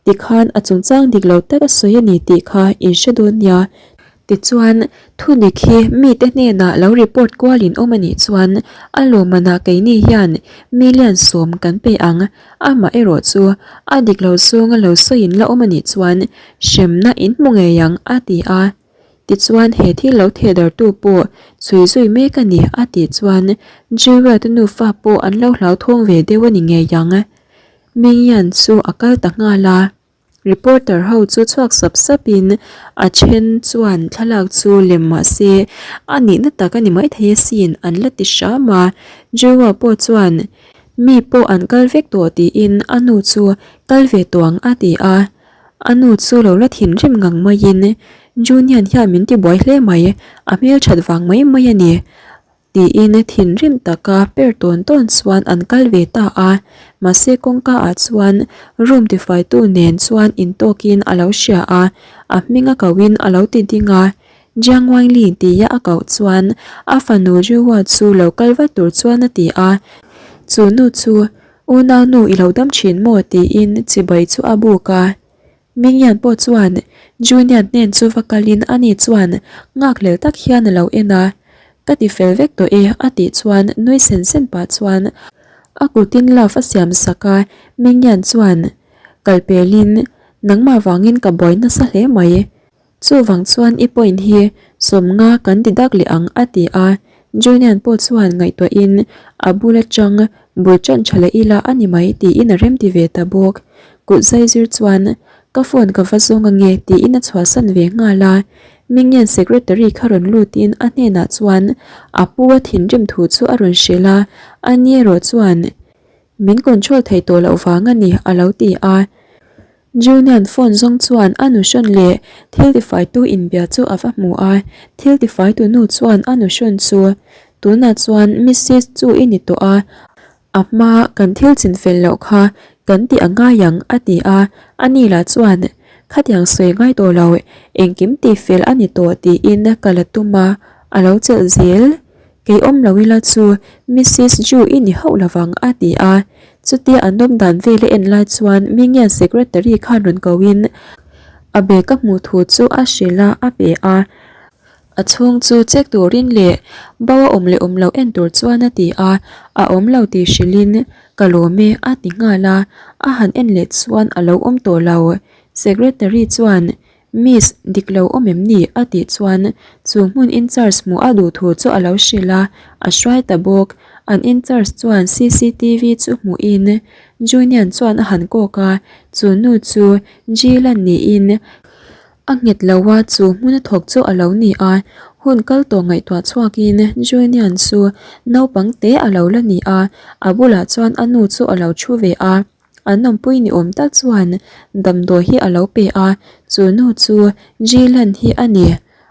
Tikhan a chungchang dik lo tak a sawi a ni tih kha in hre dawn nia. Tichuan, thudik hi mite hnenah lo report kual in awm a nih chuan a lawmmanah keini hian million sawm kan pe ang. Amah erawh chu a dik lo zawnga lo sawi in la awm a nih chuan hremna in hmu ngei ang, a ti a. Tichuan he thil lo thehdartu pawh chhui zui mek a ni, a tih chuan Jewel-te nufa pawh an lo hlauthawng ve deuh a ni ngei ang. Mingyan chu a kal ta nghal a. Reporter ho chu chhuak sap sap in a then chuan thlalak chu lem mah se a nihna tak a ni maithei asin an la ti hram a, Joa pawh chuan mi pawh an kal vek tawh tiin a nu chu kal ve tawh ang a ti a, a nu chu lo la thinrim ngang maiin Junian hian min tibuai hle mai, a hmelthat vang mai mai a ni. Tiin thinrim taka per tawn tawn chuan an kal ve ta a, mahse kawngka ah chuan room tifaitu nen chuan intawkin a lo hria a, a hming a kohin a lo ti ding a, Jiang Wangli tia a koh chuan a fanu Jiuhua chu lo kal vat tur chuan a ti a, chu nu chu unaunu i lo dam thin maw tiin chibai chu a buk a. Mingyan pawh chuan Junior hnen chu va kalin ani chuan nghakhlel tak hian a lo en a, Ka ti fel vek tawh e a tih chuan nui sen sen pah chuan a kutin love a siam sak a, Mingyan chuan kal pelin nangmah vangin ka buai nasa hle mai. Chuvang chuan i point hi sawmnga kan ti dak leh ang a ti a, Junian pawh chuan ngaihtuahin a bul atang bul tan tha leh ila a ni mai tiin a remti ve ta bawk. Kut zai zir chuan ka phone ka va zawng ange tiin a chhuahsan ve nghal a, Mingian secretary kha rawn lutin a hnenah chuan a pu a thinrim thu chu a rawn hrilh a, ani erawh chuan min control thei tawh loh vang a ni a lo ti a. Junian phone zawng chuan a nuhrawn leh thil tifaitu inbia chu a va hmu a, thil tifaitu nu chuan a nuhrawn chu, Tunah chuan Missis chu i ni tawh a, a hma kan thil chin fel loh kha kan tih a ngai ang a ti a, ani lah chuan, Khatiang sawi ngai tawh lo, engkim tihfel a ni tawh tiin ka la tum a, a lo chelh zel. Kei awm lo ila chu Missis Ju i ni hauh lovang a ti a. Chutia an awm dan vel a en lai chuan Mingian secretary khan rawn ko in a bag a hmuh thu chu a hrilh a, a pe a. A chhung chu check turin leh bo a awm leh awm loh en tur chuan a ti a, a awm lo tih hrilh in ka lawm e a ti nghal a, a han en leh chuan a lo awm tawh lo. Secretary chuan Miss, dik lo awm em ni? a tih chuan chu hmun incharge hmuh a duh thu chu a lo hrilh a, a hruai ta bawk. An incharge chuan cctv chu hmuhin Junian chuan a han kawk a, chu nu chu Jilan niin a nghet lo a, chu hmun a thawk chu a lo ni a. Hun kal tawh ngaihtuah chhuakin Junian chu naupang te a lo la ni a, a bulah chuan a nu chu a lo thu ve a. An awmpui ni awm tak chuan damdawi hi a lo pe a, chu nu chu Jillian hi a ni.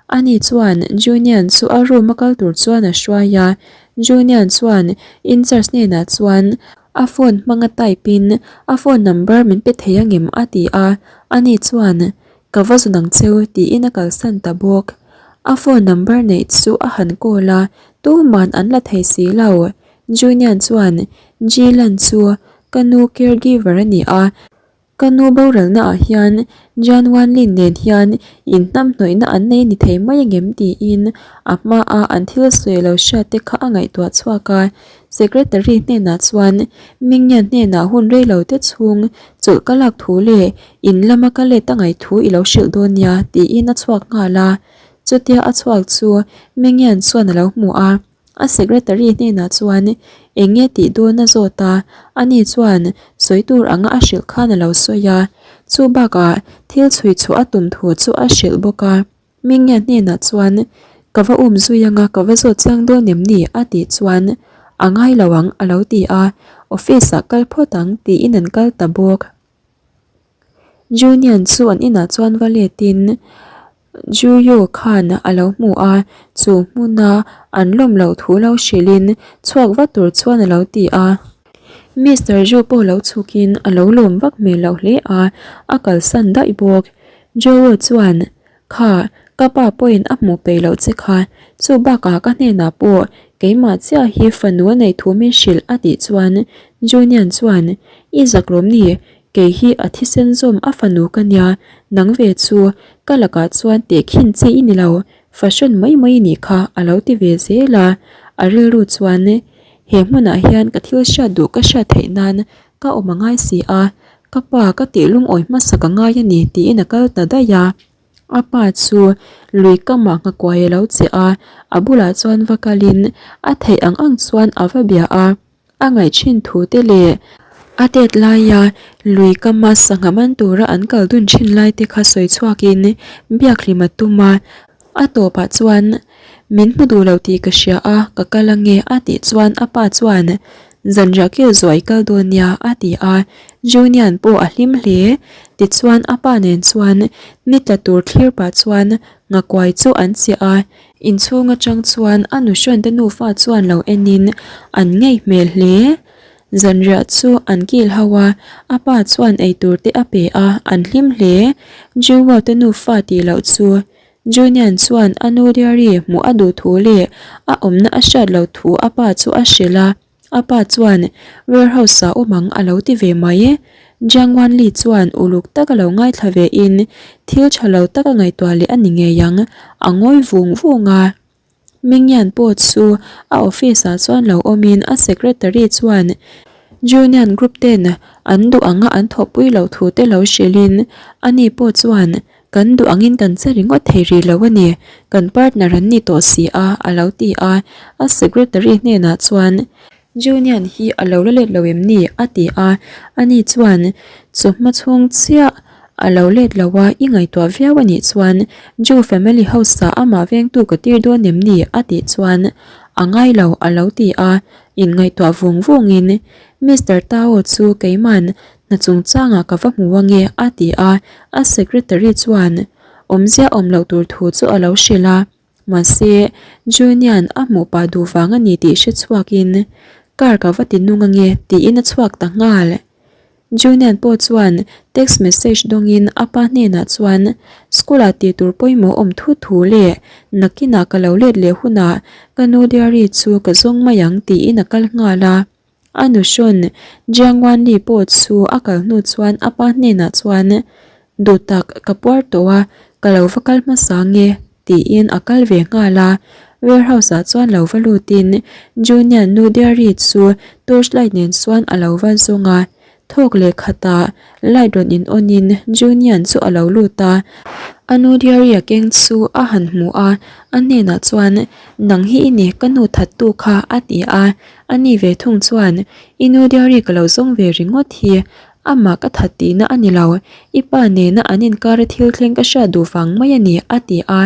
Ani chuan Junian chu a room a kal tur chuan a hruai a, Junian chuan incharge hnenah chuan a phone hmanga type in a phone number min pe thei angem a ti a, ani chuan ka va zun ang cheu tiin a kalsan ta bawk. A phone number neih chu a han call a, tuman an la thei si lo. Junian chuan Jillian chu Ka nu caregiver a ni a, ka nu boralna ah hian Jan Wanlin nen hian inhnamhnawihna an nei ni thei mai angem tiin a hma a an thil sawi lo hriat te kha a ngaihtuah chhuak a. Secretary hnenah chuan Mingyan hnenah hun rei lo te chhung chawlh ka lak thu leh in lama ka let a ngaih thu i lo hrilh dawn nia tiin a chhuak nghal a. Chutia a chhuak chu Mingyan chuan a lo hmu a. A secretary hnenah chuan eng nge tih dawn a zawt a, ani chuan sawi tur anga a hrilh khan a lo sawi a, chu bakah thil chhui chhuah a tum thu chu a hrilh bawk a. Mingia hnenah chuan. Ka va um zui anga ka va zawt chiang dawn em ni? a tih chuan A ngai lo ang a lo ti a, office ah kal phawt ang tiin an kal ta bawk. Junian chu an inah chuan va letin Juyo khan a lo hmu a, chu hmuna an lawm loh thu lo hrilhin chhuak vat tur chuan a lo ti a. Mister Ju pawh lo chhukin a lo lawm vak hmel loh hle a, a kalsan daih bawk. Joe chuan Kha, ka pa pawhin a hmuh peih loh che kha, chu bakah ka hnenah pawh keimah chiah hi fanu a neih thu min hrilh a tih chuan Junian chuan, I zak lawm ni, kei hi a thisen zawm a fanu ka nia, nang ve chu ka lakah chuan tehkhin chi i ni lo, fashion mai mai i nih kha a lo ti ve zel a, a rilru chuan he hmunah hian ka thil hriat duh ka hriat theih nan ka awm a ngai si a, Ka pa ka tih lungawi hmasa ka ngai a ni tiin a kal ta daih a. A pa chu lui kamah nghakuai a lo che a, a bulah chuan va kalin a theih ang ang chuan a va bia a. A ngaih thin thu te leh a tet laia lui kama sangha man tura an kal dun thin lai te kha sawi chhuakin biakhlim a tum a. A tawpah chuan Min hmu duh lo tih ka hria a, ka kal ange a tih chuan a pa chuan Zanriah kil zuai kal dawn nia a ti a, Junian pawh a hlim hle. Tichuan a pa nen chuan ni tla tur thlir pah chuan ngakuai chu an chiah a, inchhung atang chuan a nuhrawn te nufa chuan lo enin an ngei hmel hle. Zanriah chu an kil ho a, a pa chuan eitur te a pe a, an hlim hle. Jewel te nufa tih loh chu Junian chuan a nu Diary hmuh a duh thu leh a awmna a hriat loh thu a pa chu a hrilh a, a pa chuan warehouse ah awm ang a lo ti ve mai. Jiang Wanli chuan uluk tak a lo ngaithla ve in thil tha lo tak a ngaihtuah leh a ni ngei ang, a ngawi vung vung a. Mingyan pawh chu a office ah chuan lo awmin a secretary chuan Junian group ten an duh anga an thawhpui loh thu te lo hrilhin ani pawh chuan Kan duh angin kan che ringawt thei rih lo a ni, kan partner an ni tawh si a a lo ti a, a secretary hnenah chuan Junian hi a lo la let lo em ni? a ti a, ani chuan chawhma chhung chiah a lo let lo a, i ngaihtuah viau a nih chuan Ju family house ah amah vengtu ka tir dawn em ni? a tih chuan a ngai lo a lo ti a, inngaihtuah vung vungin Mister Tao chu keiman Hna chungchangah ka va hmu ange a ti a, a secretary chuan awmzia awm loh tur thu chu a lo hrilh a, mahse Junian a hmuh pah duh vang a ni tih hre chhuakin car ka va ti nung ange tiin a chhuak ta nghal. Junian pawh chuan text message dawngin a pa hnenah chuan school ah tih tur pawimawh awm thut thu leh nakinah ka lo let leh hunah ka nu diary chu ka zawng mai ang tiin a kal nghal a. A nuhrawn Jiang Wanli pawh chu a kal hnu chuan a pa hnenah chuan, Duh tak, ka puar tawh a, ka lo va kal hmasa nge, tiin a kal ve nghal a. Warehouse ah chuan lo va lutin Junior nu Diary chu torch light nen chuan a lo va zawng a. Thawk leh khatah light rawn in on in Junian chu a lo lut a, a nu diary a keng chu a han hmu a, a hnenah chuan Nang hi i ni ka nu that tu kha a ti a, a ni ve thung chuan I nu diary ka lo zawng ve ringawt hi amah ka that tihna a ni lo, i pa nena an inkar a thil thleng ka hriat duh vang mai a ni a ti a,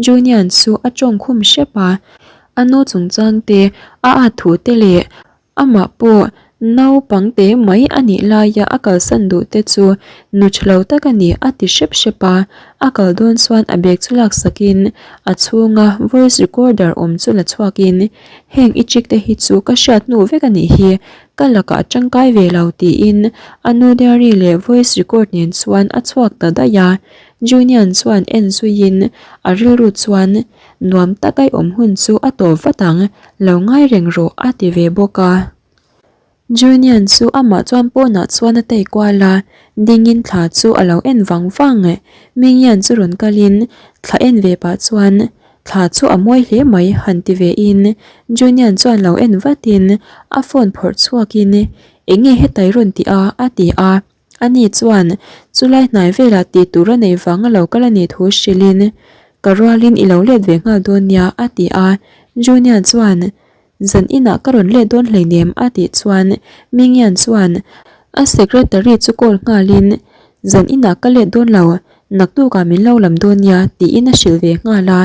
Junian chu a tawng khum hrep a, a nu chungchang te a at thu te leh Amah pawh naupang te mai a nih laia a kalsan duh te chu nu tha lo tak a ni a ti hrep hrep a, a kal dawn chuan a bag chu laksakin a chhunga voice recorder awm chu la chhuakin heng i trick te hi chu ka hriat hnu vek a nih hi, ka lakah a tangkai ve lo tiin a nu diary leh voice record nen chuan a chhuak ta daih a, Junian chuan en zuiin a rilru chuan Nuam tak ai awm hun chu a tawp vat ang, lo ngai reng rawh a ti ve bawk a. Junian chu amah chuan pawnah chuan a tei kual a, dingin thla chu a lo en vang vang. Mingyan chu rawn kalin thla en ve pah chuan thla chu a mawi hle mai han ti ve in Junian chuan lo en vatin a phone phawrh chhuakin eng nge hetai rawn tih a a ti a. Ani chuan chulai hnai velah tih tur a neih vang a lo kal a nih thu hrilhin, Ka rualin i lo let ve nghal dawn nia a ti a. Junior chuan, Zan inah ka rawn let dawn hleinem a tih chuan Mingian chuan a secretary chu call nghalin, Zan inah ka let dawn lo, naktukah min lo lam dawn nia tiin a hrilh ve nghal a.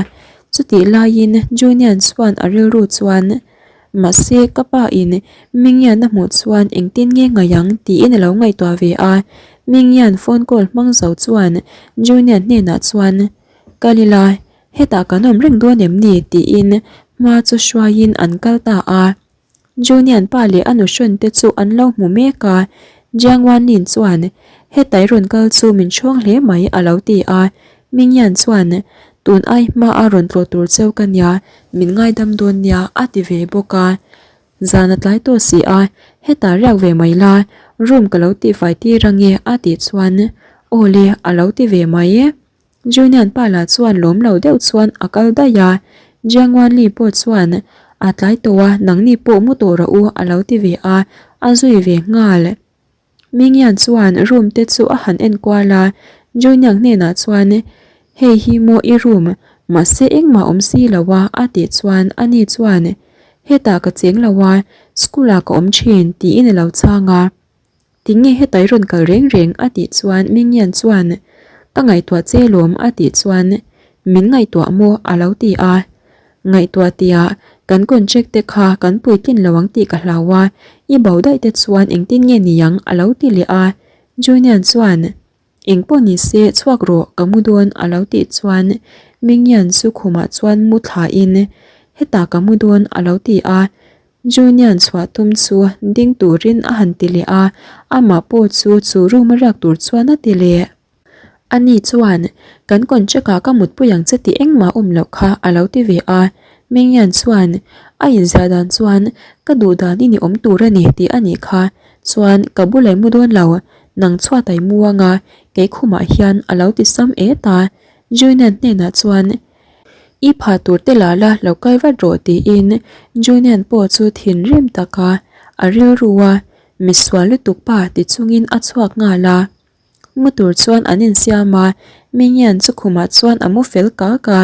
Chutih laiin Junian chuan a rilru chuan, Mahse, ka pa in Mingian a hmuh chuan engtin nge ngaih ang tiin a lo ngaihtuah ve a. Mingian phone call hmang zo chuan Junian hnenah chuan, Kal ila, hetah kan awm reng dawn em ni? tiin hma chu hruaiin an kal ta a. Junian pa leh a nuhrawn te chu an lo hmu mek a, Jiang Wanlin chuan, Heta i rawn kal chu min hrawng hle mai a lo ti a, Mingyan chuan, Tun ai hma a rawn tlawh tur cheu ka nia, min ngaidam dawn nia a ti ve bawk a. Zan a tlai tawh si a, hetah riak ve mai la, room ka lo tihfai tir ange a tih chuan, Aw le a lo ti ve mai. Junian pa lah chuan lawm lo deuh chuan a kal daih a, Jiang Wanli pawh chuan a tlai tawh a, nangni pawh mu tawh rawh u a lo ti ve a, a zui ve nghal. Mingyan chuan room te chu a han en kual a, Juniang hnenah chuan Hei hi maw i room, mahse engmah awm si lo a a tih chuan ani chuan Hetah ka cheng lo a, school ah ka awm thin tiin a lo chhang a. Tinge heta i rawn kal reng reng a tih chuan Mingyan chuan Ka ngaihtuah che lawm a tih chuan Min ngaihtuah maw a lo ti a. Ngaihtuah tia kan contract te kha kan puitlin lo ang tih ka hlau a, i bo daih te chuan engtin nge niang a lo ti leh a. Junian chuan Engpawh ni se chhuak rawh ka mu dawn a lo tih chuan Mingyan chu khumah chuan mu thlain Hetah ka mu dawn a lo ti a. Junian chhuah tum chu ding turin a han ti leh a, amah pawh chu chu room a riak tur chuan a ti leh. Ani chuan, Kan contract ah ka mutpui ang che tih engmah awm loh kha a lo ti ve a. Mingyan chuan, A inziah dan chuan ka duh dan i ni awm tur a ni tih a nih kha. Chuan ka bula i mu dawn lo, nang chhuat a i mu ang a, kei khumah hian a lo ti sam et a. Junian hnenah chuan, I pha tur te la la lo kal vat rawh tiin Junian pawh chu thinrim taka a rilru a, misual lutuk pa ti chungin a chhuak nghal a. Mu tur chuan an insiam a, Mingyan chu khumah chuan a mu fel kak a.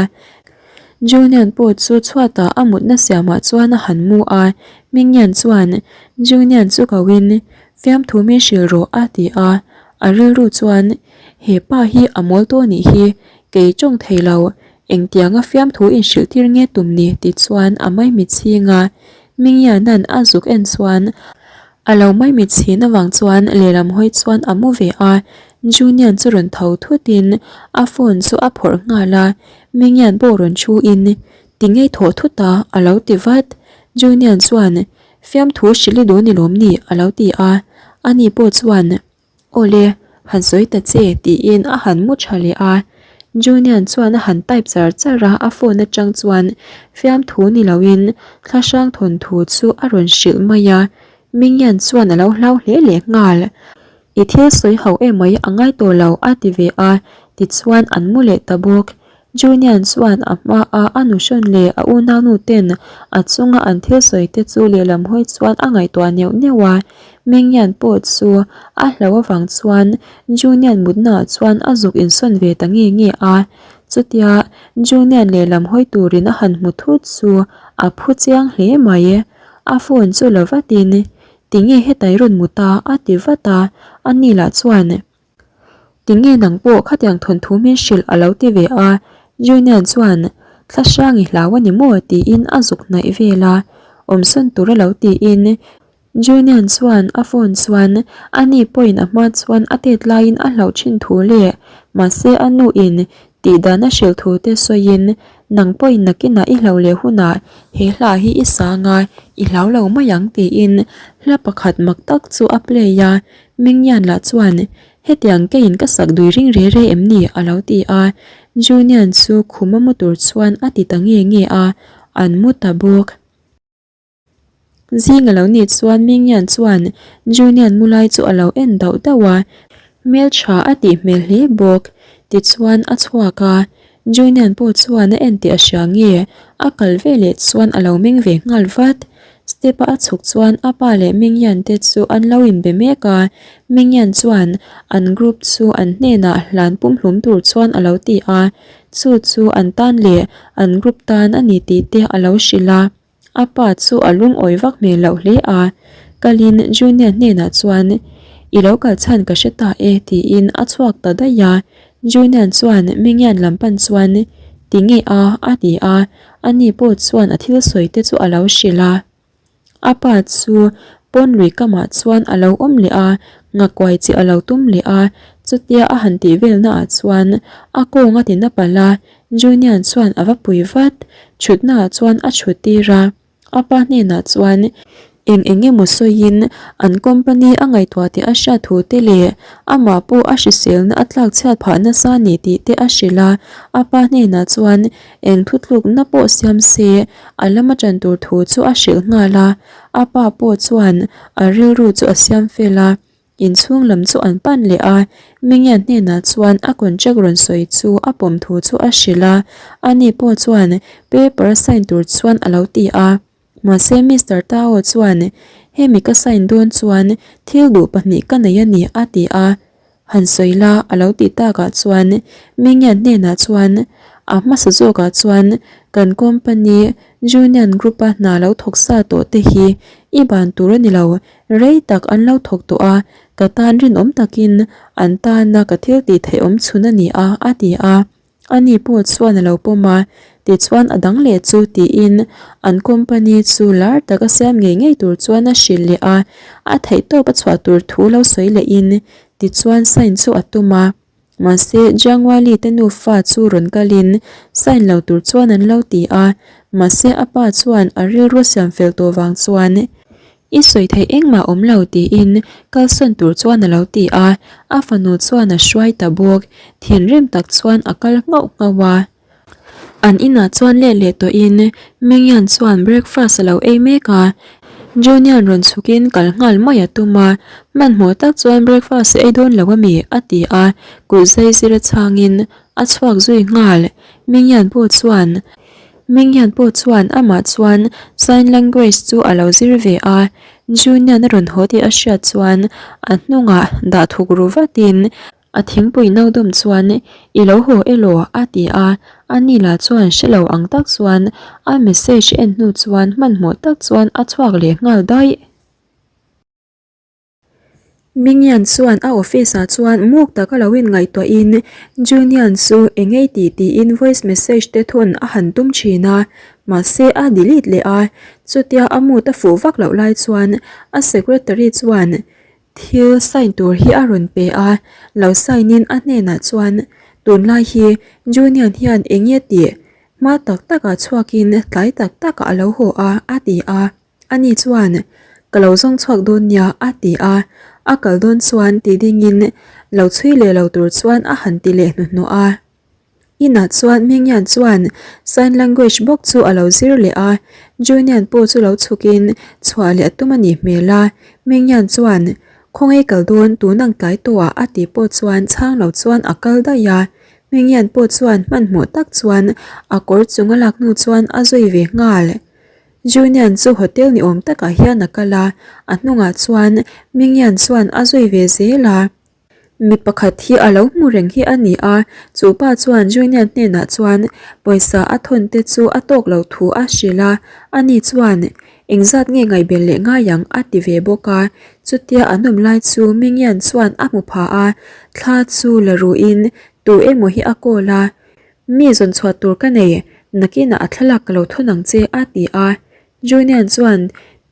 Junian pawh chu chhuatah a mutna siamah chuan a han mu a, Mingyan chuan Junian chu koin fiamthu min hrilh rawh a ti a, a rilru chuan he pa hi a mawl tawh nih hi Kei tawng thei lo, engtianga fiamthu inhrilh tir nge tum ni ti chuan a maimit chhing a, Mingyanan a zuk en chuan a lo maimit chhin avang chuan lehlam hawi chuan a mu ve a, Junian chu rawn tho thutin a phone chu a phawrh nghal a, Mingyan pawh rawn thu in ti ngei thawh thut a a lo ti vat, Junian chuan fiamthu hrilh i duh ni lawm ni a lo ti a, ani pawh chuan. Awle, han sawi ta che tiin a han mu tha leh a. Junian chuan a han type char char a, a phone atang chuan fiamthu ni loin thlahrang thawnthu chu a rawn hrilh mai a. Mingyan chuan a lo hlau hle leh nghal. I thil sawi ho emai a ngai tawh lo a ti ve a, tichuan an mu leh ta bawk. Junian chuan a hmaa a nuhrawn leh a unaunu ten a chunga an thil sawi te chu lehlam hawi chuan a ngaihtuah neuh neuh a, Mingyan pawh chu a hlo avang chuan Junian mutnaah chuan a zuk insawn ve ta nge nge a, chutia Junian lehlam hawi turin a han hmu thut chu a phu chiang hle mai. A phone chu la vatin, Tinge heta i rawn mut a? a ti vat a, ani lah chuan, Tinge nang pawh khatiang thawnthu min hrilh a lo ti ve a, Junian chuan Thlahrang i hlau a ni maw tiin a zuk hnaih vel a, awmsawn tur a lo tiin Junian chuan a phone chuan a ni pawhin a hma chuan a tet laiin a hlauh thin thu leh mahse a nu in tih dan a hrilh thu te sawiin nang pawhin nakinah i hlauh leh hunah he hla hi i sang a i hlau lo mai ang tiin hla pakhat mak tak chu a play a Mingyan lah chuan, Hetiang keiin ka sak dui ring re re em ni? a lo ti a. Junian chu khuma mu tur chuan a ti ta nge nge a, an mu ta bawk. Zing a lo nih chuan Mingyan chuan Junian mu lai chu a lo en dauh dauh a, hmeltha a tih hmel hle bawk. Tichuan a chhuak a, Junian pawh chuan a en tih a hria nge, a kal veleh chuan a lo meng ve nghal vat. Step a a chhuk chuan a pa leh Mingyan te chu an lo inbe mek a, Mingyan chuan an group chu an hnenah hlan pumhlum tur chuan a lo ti a, chu chu an tan leh an group tan a ni tih te a lo hrilh a. A pa chu a lungawi vak hmel loh hle a, kalin Junior hnenah chuan I lo kal chhan ka hre ta e tiin a chhuak ta daih a, Junior chuan Mingyan lam pan chuan Tinge a? a ti a, ani pawh chuan a thil sawi te chu a lo hrilh a. A pa chu pawn lui kamah chuan a lo awm leh a, ngakuai chi a lo tum leh a, chutia a han tih vel naah chuan a kawng a ti na palh a, Junior chuan a va pui vat, thutnaah chuan a thut tir a. A pa hnenah chuan eng eng emaw sawiin an company a ngaihtuah tih a hriat thu te leh amah pawh a hriselna a tlak chhiat phah nasa a ni tih te a hrilh a. A pa hnenah chuan eng thutlukna pawh siam se a lama ṭan tur thu chu a hrilh nghal a. A pa pawh chuan a rilru chu a siam fel a. Inchhung lam chu an pan leh a, Mingian hnenah chuan a contract rawn sawi chu a pawm thu chu a hrilh a, ani pawh chuan paper a sign tur chuan a lo ti a. Mahse Mister Tao chuan, Hemi ka sign dawn chuan thil duh pahnih ka nei a ni a ti a. Han sawi la a lo tih takah chuan Mingian hnenah chuan a hmasa zawkah chuan kan company Junion Group a hna lo thawk sa tawh te hi i ban tur a ni lo, Rei tak an lo thawk tawh a, ka tan rinawm takin an tana ka thil tih theih awm chhun a ni a, a ti a. Ani pawh chuan a lo pawm a, tichuan a dang leh chu tiin an company chu lar tak a siam ngei ngei tur chuan a hrilh leh a, a theihtawp a chhuah tur thu lo sawi lehin tichuan sign chu a tum a. Mahse, Jiangwali te nufa chu rawn kalin sign lo tur chuan an lo ti a, mahse a pa chuan a rilru a siam fel tawh vang chuan i sawi theih engmah awm lo tiin kalsawn tur chuan a lo ti a, a fanu chuan a hruai ta bawk, thinrim tak chuan a kal nghauh nghauh a. An inah chuan let leh tawhin Mingyan chuan breakfast a lo ei mek a, Junior rawn chhukin kal nghal mai a tum a, hmanhmawh tak chuan breakfast i ei dawn lo ami? a ti a, kut zai zir a chhangin a chhuak zui nghal. Mingyan pawh chuan Mingyan pawh chuan amah chuan sign language chu a lo zir ve a, Junior a rawn haw tih a hriat chuan a hnungah dah thuk ru vatin A thingpui no dawm chuan I lo haw elaw? a ti a, ani lah chuan hre lo ang tak chuan a message en hnu chuan hmanhmawh tak chuan a chhuak leh nghal daih. Mingyan chuan a office ah chuan muk taka lo in ngaihtuahin Junian chu engei tih tiin voice message te thawn a han tum thin a, mahse a delete leh a, chutia a mood a fuh vak loh lai chuan a secretary chuan Thil sign tur hi a rawn pe a, lo sign in a hnenah chuan tunlai hi Junior hian eng nge tih hma tak takah chhuakin tlai tak takah a lo haw a a ti a, ani chuan ka lo zawng chhuak dawn nia a ti a, a kal dawn chuan ti dingin lo chhui leh lo tur chuan a han ti leh hnuhnawh a. Inah chuan Mingyan chuan sign language bawk chu a lo zir leh a, Junian pawh chu lo chhukin chhuah leh a tum a nih hmel a, Mingyan chuan Khawngaih kal dawn tun ang tlai tawhah a tih pawh chuan chhang lo chuan a kal daih a, Mingyan pawh chuan hmanhmawh tak chuan a kawr chung a lak hnu chuan a zui ve nghal. Junian chu hotel ni awm takah hian a kal a, a hnungah chuan Mingyan chuan a zui ve zel a. Mi pakhat hi a lo hmu reng hi a ni a, chu pa chuan Junior hnenah chuan pawisa a thawn te chu a tawk lo thu a hrilh a, ani chuan engzat nge ngaihbel leh ngai ang a ti ve bawk a, chutia an awm lai chu Mingyan chuan a hmu pha a, thla chu la ruhin tu emaw hi a call a, mi zawn chhuah tur ka nei, nakinah a thlalak ka lo thawn ang che a ti a, Junior chuan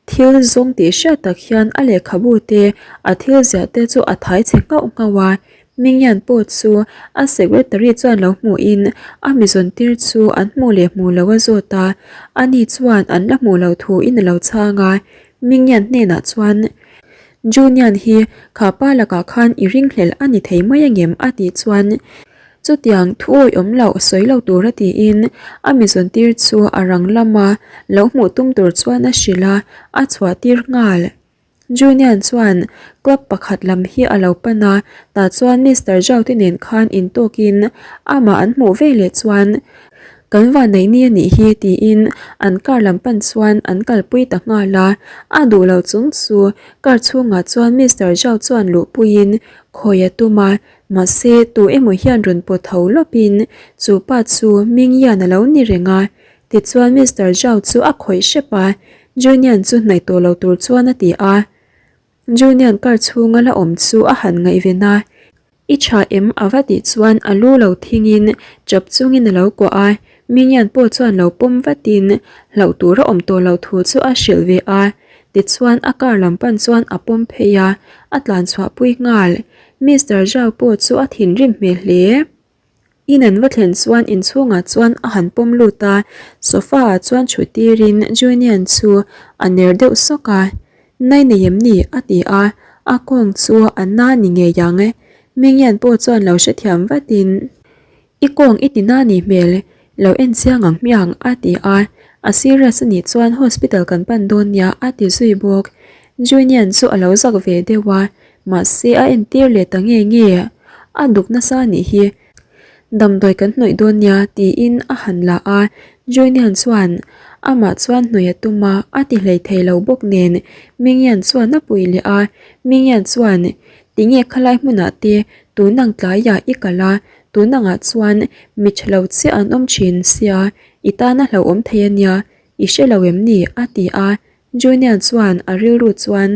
Thil zawng tih hriat tak hian a lehkhabu te, a thil ziah te chu a thai chhe nghauh nghauh a. Mingyan pawh chu a secretary chuan lo hmuhin a mizawn tir chu an hmuh leh hmuh lo a zawt a, ani chuan an la hmuh loh thuin a lo chhang a. Mingyan hnenah chuan, Junian hi kha pa lakah khan i ringhlelh a ni thei mai angem? a tih chuan, Chutiang thu awih awm loh sawi lo tura tiin a mizawn tir chu a rang lama lo hmuh tum tur chuan a hrilh a, a chhuah tir nghal. Junian chuan club pakhat lam hi a lo pan a, tah chuan Mister Zhao te nen khan intawkin amah an hmuh ve leh chuan Kan vanneih ni a nih hi tiin an car lam pan chuan an kalpui ta nghal a, a duh lo chung chu car chhungah chuan Mister Zhao chuan luhpuiin khawi a tum a, Mahse, tu emaw hian rawn pawt tho lawpin chu pa chu Mingyan a lo ni reng a. Tichuan Mister Zhao chu a khawih hrep a, Junian chu hnaih tawh lo tur chuan a ti a. Junian car chhunga la awm chu a han ngaihven a, I tha em? a va tih chuan a lu lo thingin chap chungin a lo kuah a. Mingyan pawh chuan lo pawm vatin hlauh tur a awm tawh loh thu chu a hrilh ve a. Tichuan a car lam pan chuan a pawm phei a, a tlan chhuah pui nghal. Mister Zhao pawh chu a thinrim hmel hle. In an va thlen chuan inchhungah chuan a han pawm lut a, sofa ah chuan thu tirin Junian chu a ner deuh sawk a, Nai nei em ni? a ti a, a kawng chu a na ni ngei ang. Mingyan pawh chuan lo hrethiam vatin, I kawng i ti na ni hmel, lo en chiang ang hmiang a ti a, a serious a nih chuan hospital kan pan dawn nia a ti zui bawk. Junian chu a lo zak ve deuh a, Mahse a entir leh ta nge nge, a duk nasa a nih hi, damdawi kan hnawih dawn nia tiin a han la a, Joinian chuan amah chuan hnawih a tum a, a ti hlei thei lo bawk nen Mingyan chuan a pui leh a, Mingyan chuan tinge khalai hmunah te tun ang tlaiah i kal a, tun angah chuan mi tha lo chiah an awm thin sia, i tan a hlauhawm thei a nia, i hre lo em ni? a ti a, Junior chuan a rilru chuan,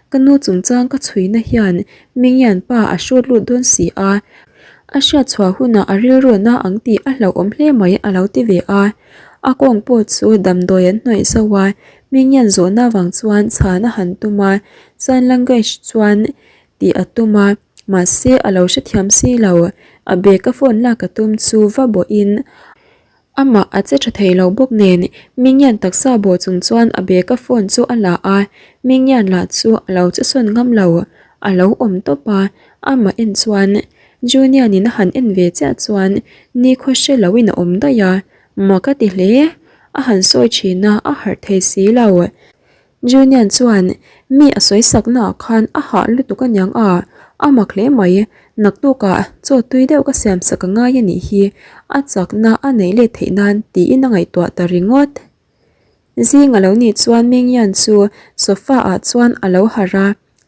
Ka nu chungchang ka chhuina hian Mingyan pa a hrut lut dawn si a, a hriat chhuah hunah a rilru na ang tih a hlauhawm hle mai a lo ti ve a. A kawng pawh chu damdawi an hnawih zauh a, Mingyan zawhna vang chuan chhan a han tum a, sign language chuan tih a tum a, mahse a lo hrethiam si lo. A bag a phone lak a tum chu va bawhin Amah a che tha thei lo bawk nen Mingyan taksa bawh chung chuan a bag a phone chu a la a, Mingyan lah chu a lo che sawn ngam lo, a lo awm tawp a, amah en chuan Junian in a han en ve chiah chuan nikhaw hre lo in a awm daih a, mak a ti hle, a han sawi thin a, a harh thei si lo. Junian chuan mi a sawi saknaah khan a hah lutuk aniang a, a mak hle mai, naktukah chaw tui deuh ka siam sak a ngai a nih hi, a chakna a neih let theih nan tiin a ngaihtuah ta ringawt. Zing a lo nih chuan Mingyan chu sofa ah chuan a lo harh a,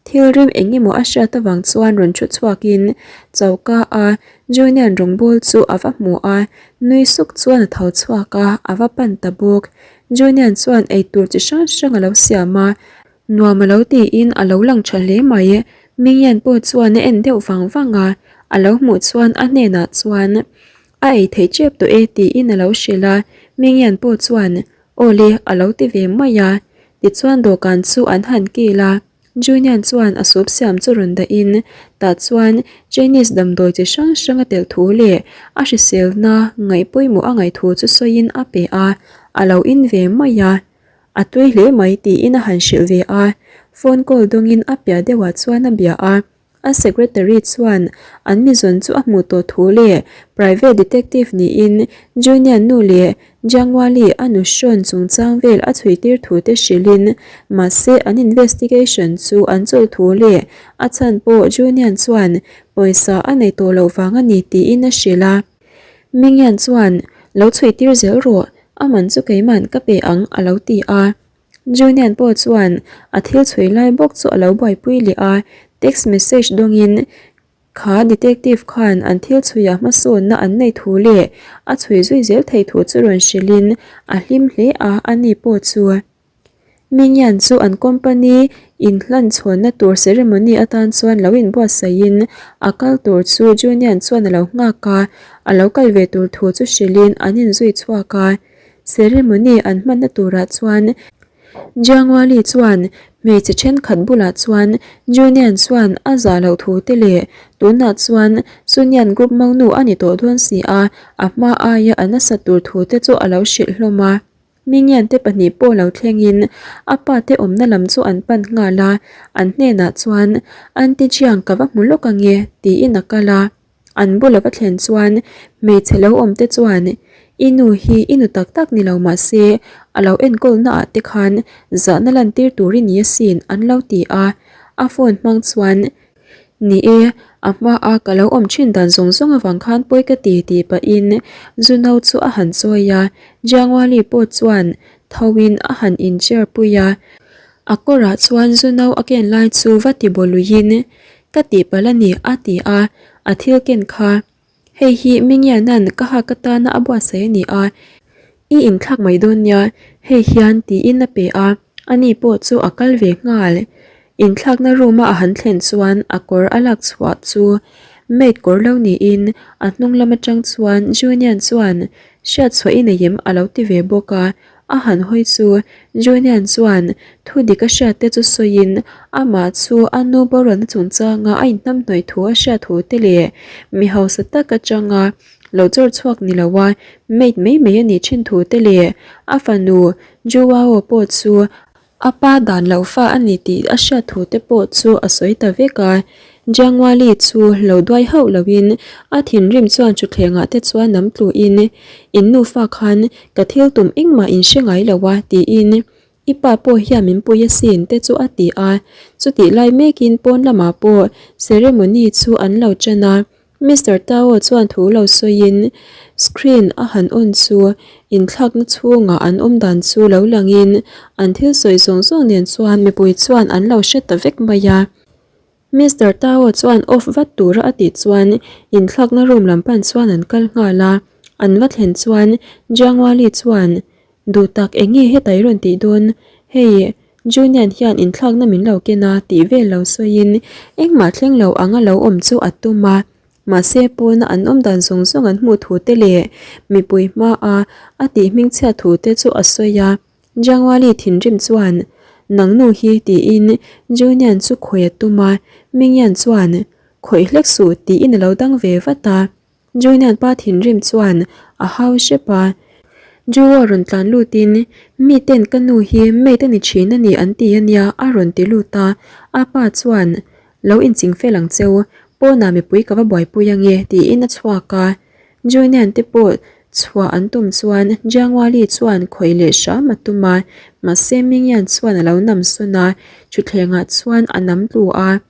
Thil rim eng emaw a hriat avang chuan rawn thu chhuakin choka a Junian rawngbâwl chu a va hmu a, nui suk chuan a tho chhuak a, a va pan ta bawk. Junian chuan eitur chi hrang hrang a lo siam a, nuam a lo tiin a lo lang tha hle mai. Mingyan pawh chuan a en deuh vang vang a, a lo hmuh chuan a hnenah chuan a ei theih tep tawh e tiin a lo hrilh a, Mingyan pawh chuan Awle a lo ti ve mai a, tichuan dawhkan chu an han kil a, Junian chuan a soup siam chu rawn dahin tah chuan Chinese damdawi chi hrang hrang a telh thu leh a hriselna ngaih pawimawh a ngaih thu chu sawiin a pe a, a lo in ve mai a, a tui hle mai tiin a han hrilh ve a, phone call dawngin a piah deuhah chuan a bia a. A secretary chuan an mi zawn chu a hmuh tawh thu leh private detective niin Junior nu leh Jiangwali a nu hrawn chungchang vel a chhui tir thu te hrilhin mahse an investigation chu an chawlh thu leh a chhan pawh Junior chuan pawisa a nei tawh loh vang a ni tiin a hrilh a. Mingyan chuan lo chhui tir zel rawh, a man chu keiman ka pe ang a lo ti a. Junian pawh chuan a thil chhui lai bawk chu a lo buaipui leh a, text message dawngin kha detective khan an thil chhuiah hmasawnna an neih thu leh a chhui zui zel theih thu chu rawn hrilhin a hlim hle a, ani pawh chu Mingyan chu an company inhlan chhawnna tur ceremony atan chuan lo inbuatsaihin a kal tur chu Junian chuan a lo nghak a, a lo kal ve tur thu chu hrilhin an inzui chhuak a. Ceremony an hmanna turah chuan Jiangwali chuan hmeichhe thenkhat bulah chuan Junian chuan a zah loh thu te leh tunah chuan Sunian group monu a ni tawh dawn si a, a hma aia a nasat tur thu te chu a lo hrilh hlawm a. Mingyan te pahnih pawh lo thlengin a pa te awmna lam chu an pan nghal a, an hnenah chuan Aunty Jiang ka va hmu lawk ange tiin a kal a. An bul a va thlen chuan hmeichhe lo awm te chuan i nu hi i nu tak tak ni lo mah se a lo enkawl na ah te khan zahna lan tir tur i ni asin an lo ti a, a phone hmang chuan ni e a hma a ka lo awm thin dan zawng zawng avang khan pawi ka ti tih pahin zu no chu a han chawi a, Jiangwali pawh chuan tho in a han in chair pui a. A kawrah chuan zu no a ken lai chu va ti baw luiin ka tihpalh a ni a ti a, a thil ken kha. Hei hi Mingiana'n ka hak atana a buatsaih a ni a, i inthlak mai dawn nia, hei hian tiin a pe a, ani pawh chu a kal ve nghal. Inthlakna room a a han thlen chuan a kawr a lak chhuah chu. Maid kawr lo niin a hnung lam atang chuan Junian chuan hriat chhuah i nei em a lo ti ve bawk a, a han hawi chu Junian chuan thu dik a hriat te chu sawiin amah chu a nu boralna chungchanga a inhnamhnawih thu a hriat thu te leh mi hausa tak atanga lo chawr chhuak ni lo a maid mai mai a nih thin thu te leh a fanu Joao pawh chu A pa dan lo fa a ni tih a hriat thu te pawh chu a sawi ta vek a. Jiangwali chu lo duai hauh loin a thinrim chuan thutthlengah te chuan nam tluin, In nufa khan ka thil tum engmah in hre ngai lo a tiin i pa pawh hian min pui asin te chu a ti a. Chutih lai mekin pawn lamah pawh ceremony chu an lo ṭan a. Mister Tao chuan thu lo sawiin screen a han on chu inthlakna chhungah an awm dan chu lo langin an thil sawi zawng zawng nen chuan mipui chuan an lo hre ta vek mai a. Mister Tao chuan off vat tura a tih chuan inthlakna room lam pan chuan an kal nghal a, an va thlen chuan Jiangwali chuan Duh tak eng nge heta i rawn tih dawn? Hei, Junian hian inthlakna min lo ken a tih vel lo sawiin engmah thleng lo anga lo awm chu a tum a. Mahse pawna an awm dan zawng zawng an hmuh thu te leh mipui hmaa a tih hmingchhiat thu te chu a sawi a. Jangwali thinrim chuan, Nang nu hi tiin Junian chu khawih a tum a, Mingyan chuan, Khawih hlek suh tiin a lo dang ve vat a. Junian pa thinrim chuan a hau hrep a, Joe rawn tlan lutin mi ten ka nu hi maid a ni thin a ni an ti a nia a rawn ti lut a, a pa chuan lo inching fel ang cheu, pawnah mipui ka va buaipui ange tiin a chhuak a, Junian te pawh chhuah an tum chuan Jiangwali chuan khawih leh hram a tum a, mahse Mingyan chuan a lo nam sawn a, thutthlengah chuan a nam tlu a.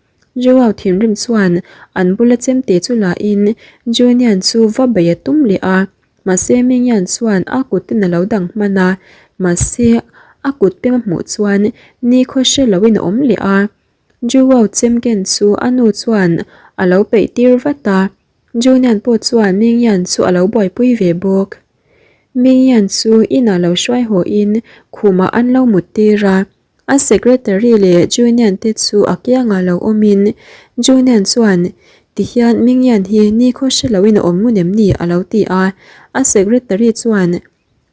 Joao thinrim chuan an bula chemte chu la in Junian chu va bei a tum leh a, mahse Mingyan chuan a kut ten a lo dang hman a, mahse a kut pem a hmuh chuan nikhaw hre lo in a awm leh a. Joao chemken chu a nu chuan a lo peih tir vat a, Junian pawh chuan Mingyan chu a lo buaipui ve bawk. Mingyan chu inah lo hruai haw in khumah an lo mut tir a. A secretary leh Junian te chu a kiangah lo awmin Junian chuan tihian Mingyan hi nikhaw hre loin a awm ngun em ni a lo ti a, a secretary chuan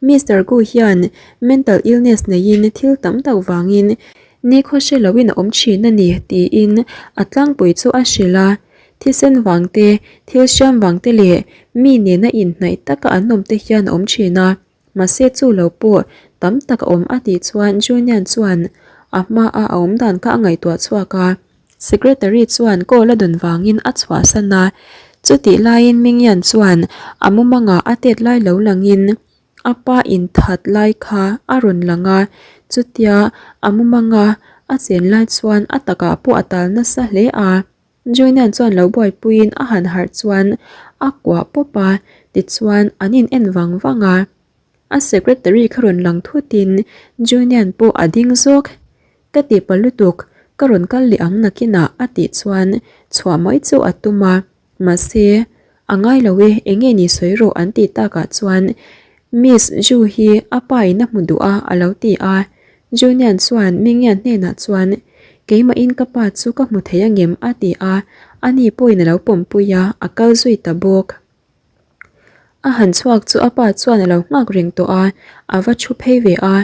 Mister Gu hian mental illness neiin thil tam tak vangin nikhaw hre loin a awm thin a ni tiin a tlangpui chu a hrilh a, thisen vang te, thil hriam vang te leh mi nena inhnaih taka an awm te hian a awm thin a. Mahse chu lo pawh tam tak a awm a tih chuan Junian chuan a hma a a awm dan kha a ngaihtuah chhuak a, Secretary chuan call a dawn vangin a chhuahsan a, chutih laiin Mingyan chuan a mumangah a tet lai lo langin a pa inthat lai kha a rawn lang a, chutia a mumanga a chen lai chuan a takah pawh a tal nasa hle a. Joynan chuan lo buaipuiin a han harh chuan a kuah pawp a, tichuan an in en vang vang a. A secretary kha rawn lang thutin Junian pawh a ding zawk. Ka ti pa lutuk, ka rawn kal leh ang nakinah a tih chuan chhuah mai chu a tum a, mahse a ngai lo e, eng nge ni sawi rawh an tih takah chuan Miss Ju hi a pa in a hmu duh a a lo ti a. Junian chuan Mingyan hnenah chuan Keimahin ka pa chu ka hmu thei angem a ti a, ani pawhin a lo pawmpui a, a kal zui ta bawk. A han chhuak chu a pa chuan a lo nghak reng tawh a, a va thu phei ve a,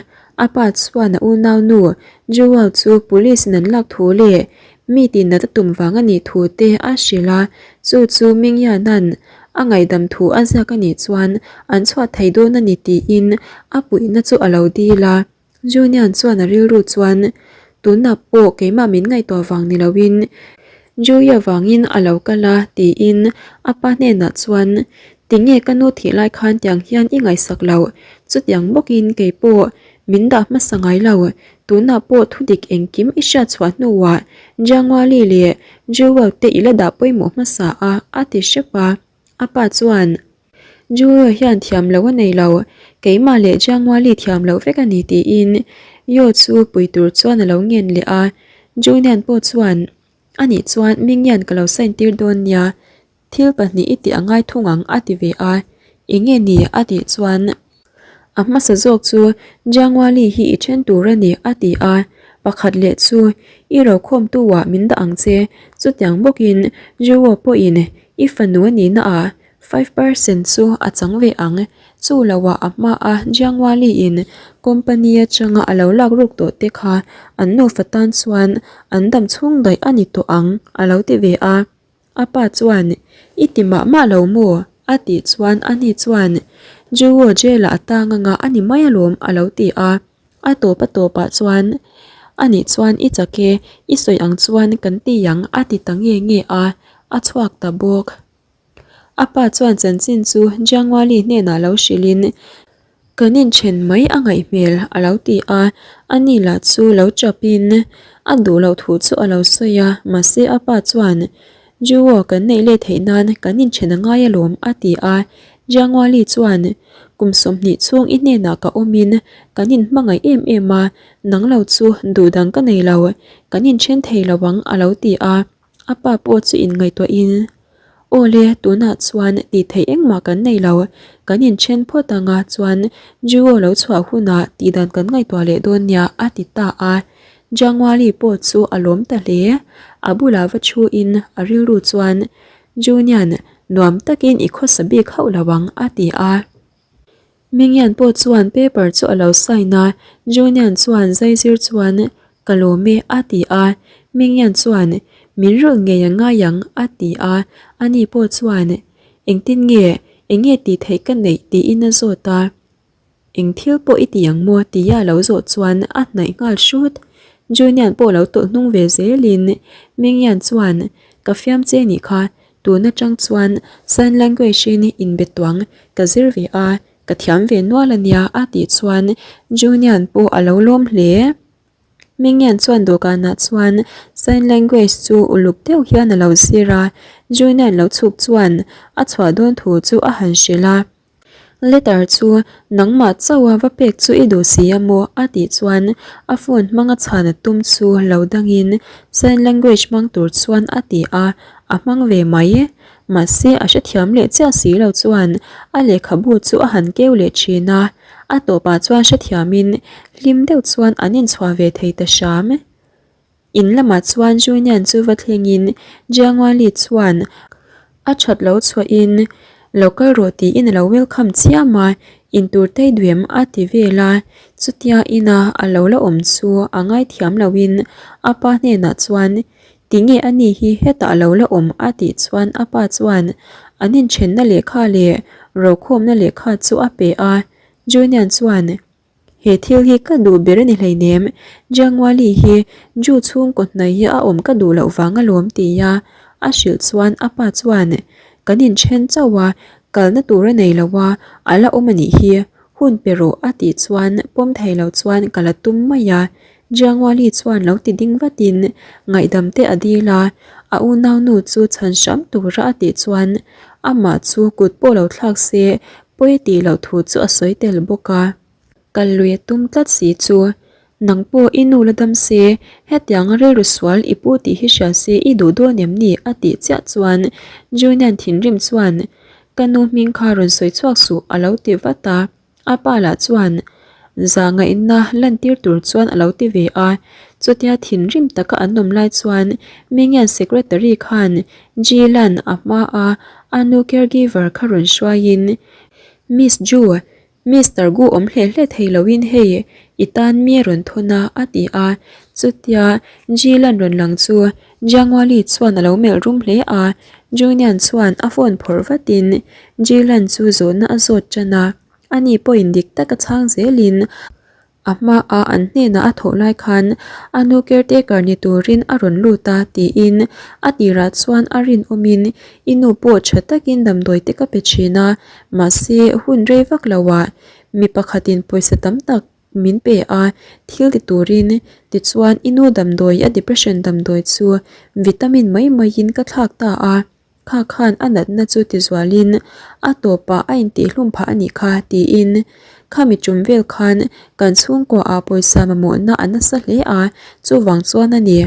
a pa chuan a unaunu Jewel chu police in an lak thu leh mi tih nat a tum vang a nih thu te a hrilh a, chu chu Mingyan-a'n a ngaihdam thu a ziak a nih chuan an chhuah thei dawn a ni tiin a puihna chu a lo dil a. Junian chuan a rilru chuan tunah pawh keimah min ngaihtuah vang ni loin Julia vangin a lo kal a tiin a pa hnenah chuan tinge ka nu thih lai khan tiang hian i ngaihsak loh chutiang bawkin kei pawh min dah hmasa ngai lo tunah pawh thudik engkim i hriat chhuah hnuah Jiangwali leh Jewel te i la dah pawimawh hmasa a a ti hrep a a pa chuan Julia hian thiam loh a nei lo, keimah leh Jiangwali thiam loh vek a ni tiin Yo chu pui tur chuan a lo ngen leh a, Junian pawh chuan Anih chuan Mingyan ka lo sign tir dawn nia, thil pahnih i tih a ngai thung ang a ti ve a, eng nge ni a tih chuan A hmasa zawk chu Jiangwali hi i then tur a ni a ti a, pakhat leh chu i rokhawmtu ah min dah ang che, chutiang bawkin Juo pawhin. I fanu a nihna ah 5% chu a chang ve ang, chu lo ah a hma a Jiangwali in company atanga a lo lak ruk tawh te kha an nufa tan chuan an dam chhung daih a ni tawh ang a lo ti ve a. A pa chuan, I ti mah mah lo maw? a tih chuan ani chuan, Juo jail ah a tang anga a ni mai alawm a lo ti a. A tawp a tawpah chuan, Anih chuan i chak e, i sawi ang chuan kan ti ang a ti ta nge nge a, a chhuak ta bawk. A pa chuan chanchin chu Jiangwali hnenah lo hrilhin, Kan inthen mai a ngaih hmel a lo ti a, ani lah chu lo chapin a duh loh thu chu a lo sawi a, mahse a pa chuan, Juo kan neih leh theih nan kan inthen a ngai alawm a ti a, Jiangwali chuan, Kum 20 chhung i hnenah ka awmin kan inhmangaih em em a, nang lo chu duh dang ka nei lo, kan inthen thei lo ang a lo ti a. A pa pawh chu inngaihtuahin, Aw le, tunah chuan tih theih engmah kan nei lo, kan inthen phawt anga chuan Juo lo chhuah hunah tihdan kan ngaihtuah leh dawn nia a ti ta a. Jangwali pawh chu a lawm ta hle. A bulah va thuin a rilru chuan, Junian, nuam takin i khawsa bik hauh lo ang a ti a. Mingyan pawh chuan paper chu a lo sign a, Junian chuan zaizir chuan Ka lawm e a ti a, Mingyan chuan Min rawlh ngei a ngai ang a ti a, ani pawh chuan Engtin nge, eng nge tih theih ka neih tiin a zawt a. Eng thil pawh i ti ang maw tia a lo zawh chuan a hnaih nghal hrut. Junian pawh lo tawlh hnung ve zelin Mingyan chuan Ka fiam che nih kha, Tun atang chuan sign language in inbe tuang ka zir ve a, ka thiam ve nual a nia a tih chuan Junian pawh a lo lawm hle. Mingian chuan dawhkanah chuan sign language chu uluk deuh hian a lo zir a, Junian lo chhuk chuan a chhuah dawn thu chu a han hrilh a. Letter chu nangmah chauha va pek chu i duh si a maw? a tih chuan a phone hmanga chhan a tum chu lo dangin sign language hmang tur chuan a ti a, a hmang ve mai. Mahse a hrethiam leh chiah si lo chuan a lehkhabu chu a han keu leh thin a, a tawpah chuan hrethiamin hlim deuh chuan an inchhuah ve thei ta hram. In lamah chuan Junian chu va thlengin Jiangwali chuan a that lo chhuahin lo kal rawh tiin a lo welcome chiam a, in tur tei duem a ti vel a, chutia ina a lo la awm chu a ngaithiam loin a pa hnenah chuan tinge a ni hi hetah a lo la awm a tih chuan a pa chuan an inthenna lehkha leh rokhawmna lehkha chu a pe a, Junian chuan He thil hi ka duh ber a ni hleinem, Jiangwali hi Ju chhungkaw hnai hi a awm ka duh loh vang alawm tia a hrilh chuan a pa chuan kan inthen chauh a, kalna tur a nei lo a, a la awm a nih hi, hun pe rawh a tih chuan pawm thei lo chuan ka la tum mai a, Jiangwali chuan lo ti ding vatin ngaihdam te a dil a, a unaunu chu chhan hram tura a tih chuan amah chu kut pawh lo thlak se Pawi tih loh thu chu a sawi tel bawk a. Kal lui a tum tlat si chu, Nang pawh i nu la dam se, hetianga rilru sual i pu tih hi hria se i duh dawn em ni? a tih chiah chuan Junian thinrim chuan, Ka nu hming kha rawn sawi chhuak suh a lo ti vat a. A pa lah chuan zahngaihna lantir tur chuan a lo ti ve a. Chutia thinrim taka an awm lai chuan Mingian secretary khan Jilan a hma a a nu caregiver kha rawn hruaiin Miss Ju, Mister Gu awm hle hle thei loin hei i tan mi a rawn thawn a a ti a. Chutia Jilan rawn lang chu Jiangwali chuan a lo melh rum hle a, Junian chuan a phone phawrh vatin Jilan chu zawhna a zawt tan a, ani pawhin dik taka chhang zelin A hmaah an hnenah a thawh lai khan a nu caretaker ni turin a rawn lut a tiin a tirah chuan a rinawmin i nu pawh tha takin damdawi te ka pe thin a, mahse hun rei vak loah mi pakhatin pawisa tam tak min pe a thil ti turin tichuan i nu damdawi a depression damdawi chu vitamin mai maiin ka thlak ta a. Kha khan a natna chu tizualin a tawpah a intihhlum phah a nih kha tiin khami tum vel khan kan chhungkua ah pawisa mamawhna a nasa hle a, chuvang chuan a ni.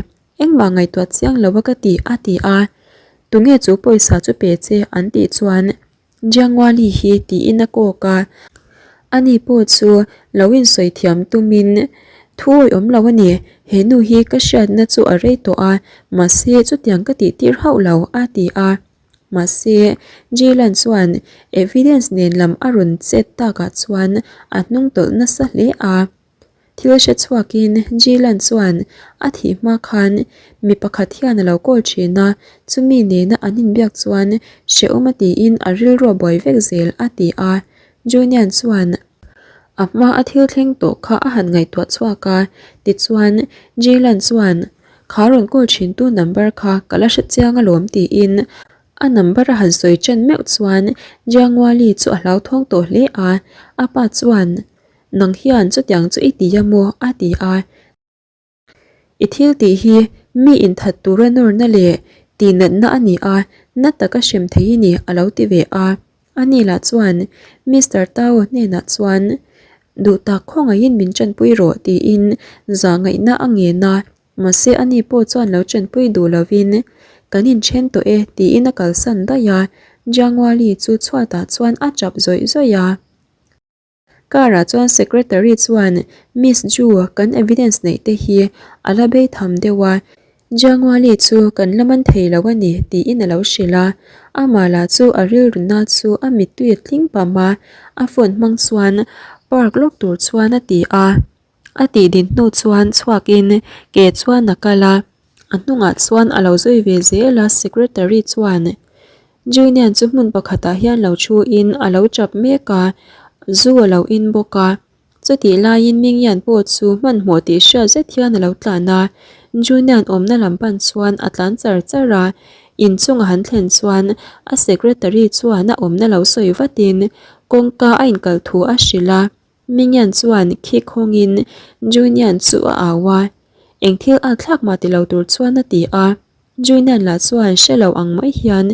Engmah ngaihtuah chiang lo a ka ti a ti a. Tunge chu pawisa chu pe che an tih chuan Jiangwali hi tiin a kawk a, ani pawh chu lo insawi thiam tumin thu awih awm lo a ni, he nu hi ka hriatna chu a rei tawh a, mahse chutiang ka tih tir hauh lo a ti a. Mahse, Jaylan chuan evidence nen lam a rawn chet takah chuan a hnung tawlh nasa hle a. Thil hre chhuakin Jaylan chuan a thih hma khan mi pakhat hian a lo call thin a, chumi nena an inbiak chuan hrehawm a tiin a rilru a buai vek zel a ti a. Junian chuan a hma a thil thleng tawh kha a han ngaihtuah chhuak a, tichuan Jaylan chuan Kha rawn call thin tu number kha ka la hre chiang alawm tiin a number a han sawi ṭan meuh chuan Jiangwali chu a hlauthawng tawh hle a, a pa chuan Nang hian chutiang chu i ti a maw? a ti a. I thil tih hi mi inthat tura nawrna leh tihnatna a ni a, na taka hrem thei i ni a lo ti ve a. Ani lah chuan Mister Tao hnenah chuan Duh tak khawngaihin min ṭanpui rawh tiin zahngaihna a ngen a, mahse ani pawh chuan lo ṭanpui duh lovin Kan inṭhen tawh e tiin a kalsan daih a, Jiangwali chu chhuatah chuan a ṭap zawih zawih a. Car ah chuan secretary chuan Miss Ju kan evidence neih te hi a la bei tham deuh a, Jiangwali chu kan la man thei lo a ni tiin a lo hrilh a, amah lah chu a rilru na chu a mittui a tling pam a, a phone hmang chuan park lawk tur chuan a ti a, a tih din hnu chuan chhuak in ke chuan a kal a, a hnungah chuan a lo zui ve zel a secretary chuan Junian chu hmun pakhatah hian lo thu in a lo chap mek a, zu a lo in bawk a. Chutih laiin Mingyan pawh chu hmanhmawh tih hriat zet hian a lo tlan a, Junian awmna lam pan chuan a tlan char char a. Inchung a han thlen chuan a secretary chuan a awmna lo sawi vatin kawngka a inkal thu a hrilh a. Mingyan chuan khik hawngin Junian chu a au a, eng thil at thlak mah ti lo tur chuan a ti a. Junian lah chuan hre lo ang mai hian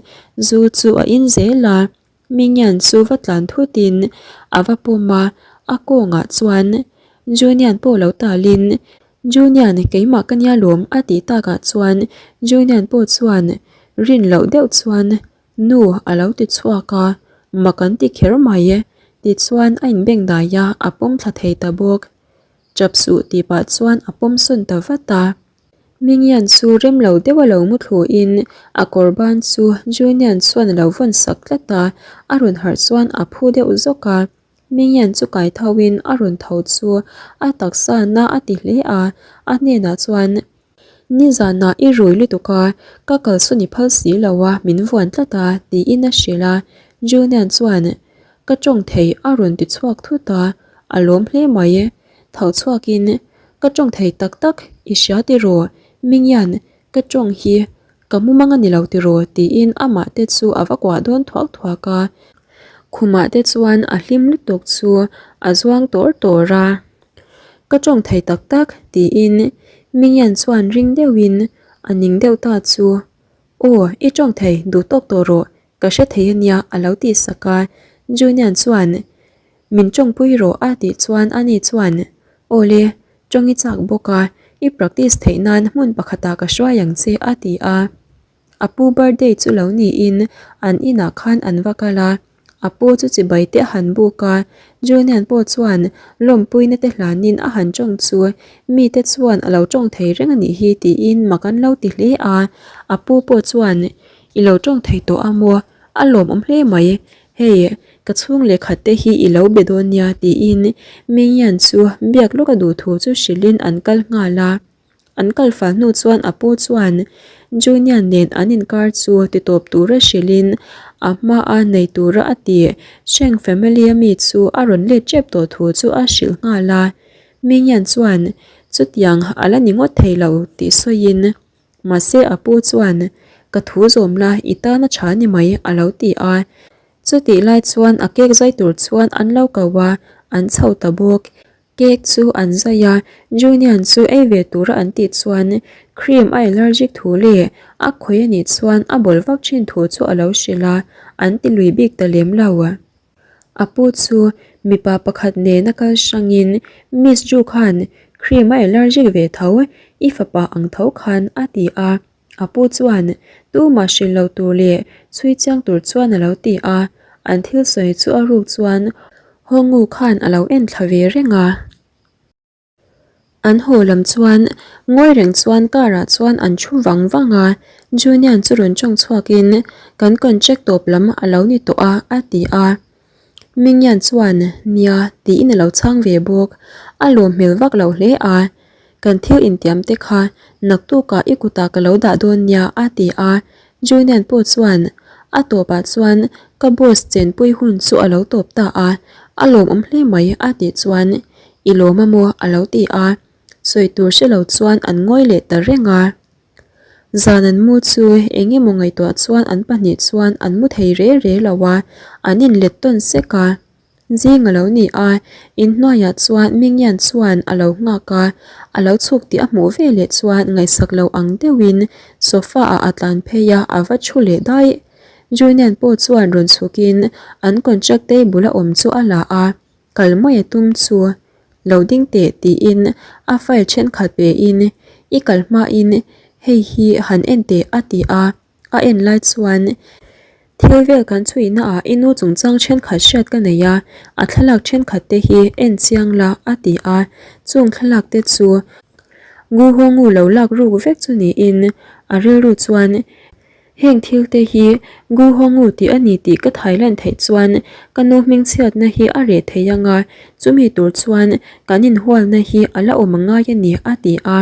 zu chu a in zel a, Mingyan chu va tlan thutin a va pawm a, a kawngah chuan Junian pawh lo talin Junian keimah ka nia lawm a tih takah chuan Junian pawh chuan rin loh deuh chuan Nu a lo ti chhuak a, mak an ti kher mai e tichuan a inbengdai a, a pawm thla thei ta bawk. Chap suh tih pah chuan a pawm sawn ta vat a. Mingyan chu rem lo deuh a lo mu thluin a kawr ban chu Junian chuan a lo vawn sak tlat a, a rawn harh chuan a phu deuh zawk a. Mingyan chu kai tho in a rawn tho chu a taksa na a ti hle a, a hnenah chuan Nizanah i rui lutuk a, ka kalsawn i phal si lo a, min vuan tlat a tiin a hrilh a. Junian chuan Ka tawng thei a rawn ti chhuak thut a, a lawm hle mai. Tho chhuakin, Ka tawng thei tak tak, i hria tiraw? Mingyan, ka tawng hi ka mumang a ni lo tiraw? tiin amah te chu a va kuah dawn thuak thuak a. Khumah te chuan a hlim lutuk chu a zuang tawr tawr a. Ka tawng thei tak tak, tiin Mingyan chuan ring deuhin a ning deuh ta chu, Aw, i tawng thei, duh tawk tawh rawh, ka hre thei a nia, a lo tih sak a. Junian chuan, Min tawngpui rawh a tih chuan ani chuan, Aw le, tawng i chak bawk a, i practice theih nan hmun pakhatah ka hruai ang che a ti a. A pu birthday chu lo niin an inah khan an va kal a, a pu chu chibai te a han buk a, Junian pawh chuan lawmpuina te hlanin a han tawng chu mite chuan a lo tawng thei reng a nih hi tiin mak an lo ti hle a, a pu pawh chuan I lo tawng thei tawh a maw? A lawmawm hle mai. Hei, ka chhung leh khat te hi i lo be dawn nia tiin Mingyan chu biak lawk a duh thu chu hrilhin an kal nghal a. An kal fal hnu chuan a pu chuan Junior nen an inkar chu titawp tura hrilhin a hmaa nei tura a ti Sheng family a mi chu a rawn let tep tawh thu chu a hrilh nghal a. Mingyan chuan chutiang a la ni ngawt thei lo tih sawiin Mahse a pu chuan, Ka thu zawm la, i tan a tha ni mai, a lo ti a. Chutih lai chuan a cake zai tur chuan an lo ko a, an chho ta bawk. Cake chu an zai a, Junian chu ei ve tura an tih chuan cream a allergic thu leh a khawih a nih chuan a bawl vak thin thu chu a lo hrilh a, an ti lui bik ta lem lo. A pu chu mipa pakhat nena kal hrangin Miss Ju khan cream a allergic ve tho, i fapa ang tho khan a ti a. A pu chuan tumah hrilh lo tur leh chhui chiang tur chuan a lo ti a, an thil sawi chu a ruk chuan Hawngu khan a lo en thla ve reng a. An haw lam chuan ngawi reng chuan car ah chuan an thu vang vang a, Junian chu rawn tawng chhuakin kan contract tawp lam a lo ni tawh a a ti a. Mingyan chuan nia tiin a lo chhang ve bawk, a lawm hmel vak lo hle a. Kan thil intiam te kha naktukah i kutah ka lo dah dawn nia a ti a, Junian pawh chuan a tawpah chuan ka boss chenpui hun chu a lo tawp ta a, a lawmawm hle mai a tih chuan i lawm a maw a lo ti a, sawi tur hre lo chuan an ngawi leh ta reng a. Zan an mu chu eng emaw ngaihtuah chuan an pahnih chuan an mu thei re re lo a, an inlet tawn sek a. Zing a lo ni a, inhnuaiah chuan Mingyan chuan a lo nghak a, a lo chhuk tih a hmuh ve leh chuan ngaihsak lo ang deuhin sofa ah a tlan phei a, a va thu leh daih. Junian pawh chuan rawn chhukin an contract table a awm chu a la a, kal mai a tum chu lo ding teh tiin a file thenkhat pein i kal hmain hei hi han en teh a ti a. A en lai chuan thil vel kan chhuihna ah i nu chungchang thenkhat hriat ka nei a, a thlalak thenkhat te hi en chiang la a ti a, chung thlalak te chu Gu Hongu lo lak ruk vek chu niin a rilru chuan heng thil te hi Gu Hongu tih a ni tih ka thailan theih chuan ka nu hmingchhiatna hi a reh thei ang a, chumi tur chuan kan inhualna hi a la awm angai a ni a ti a.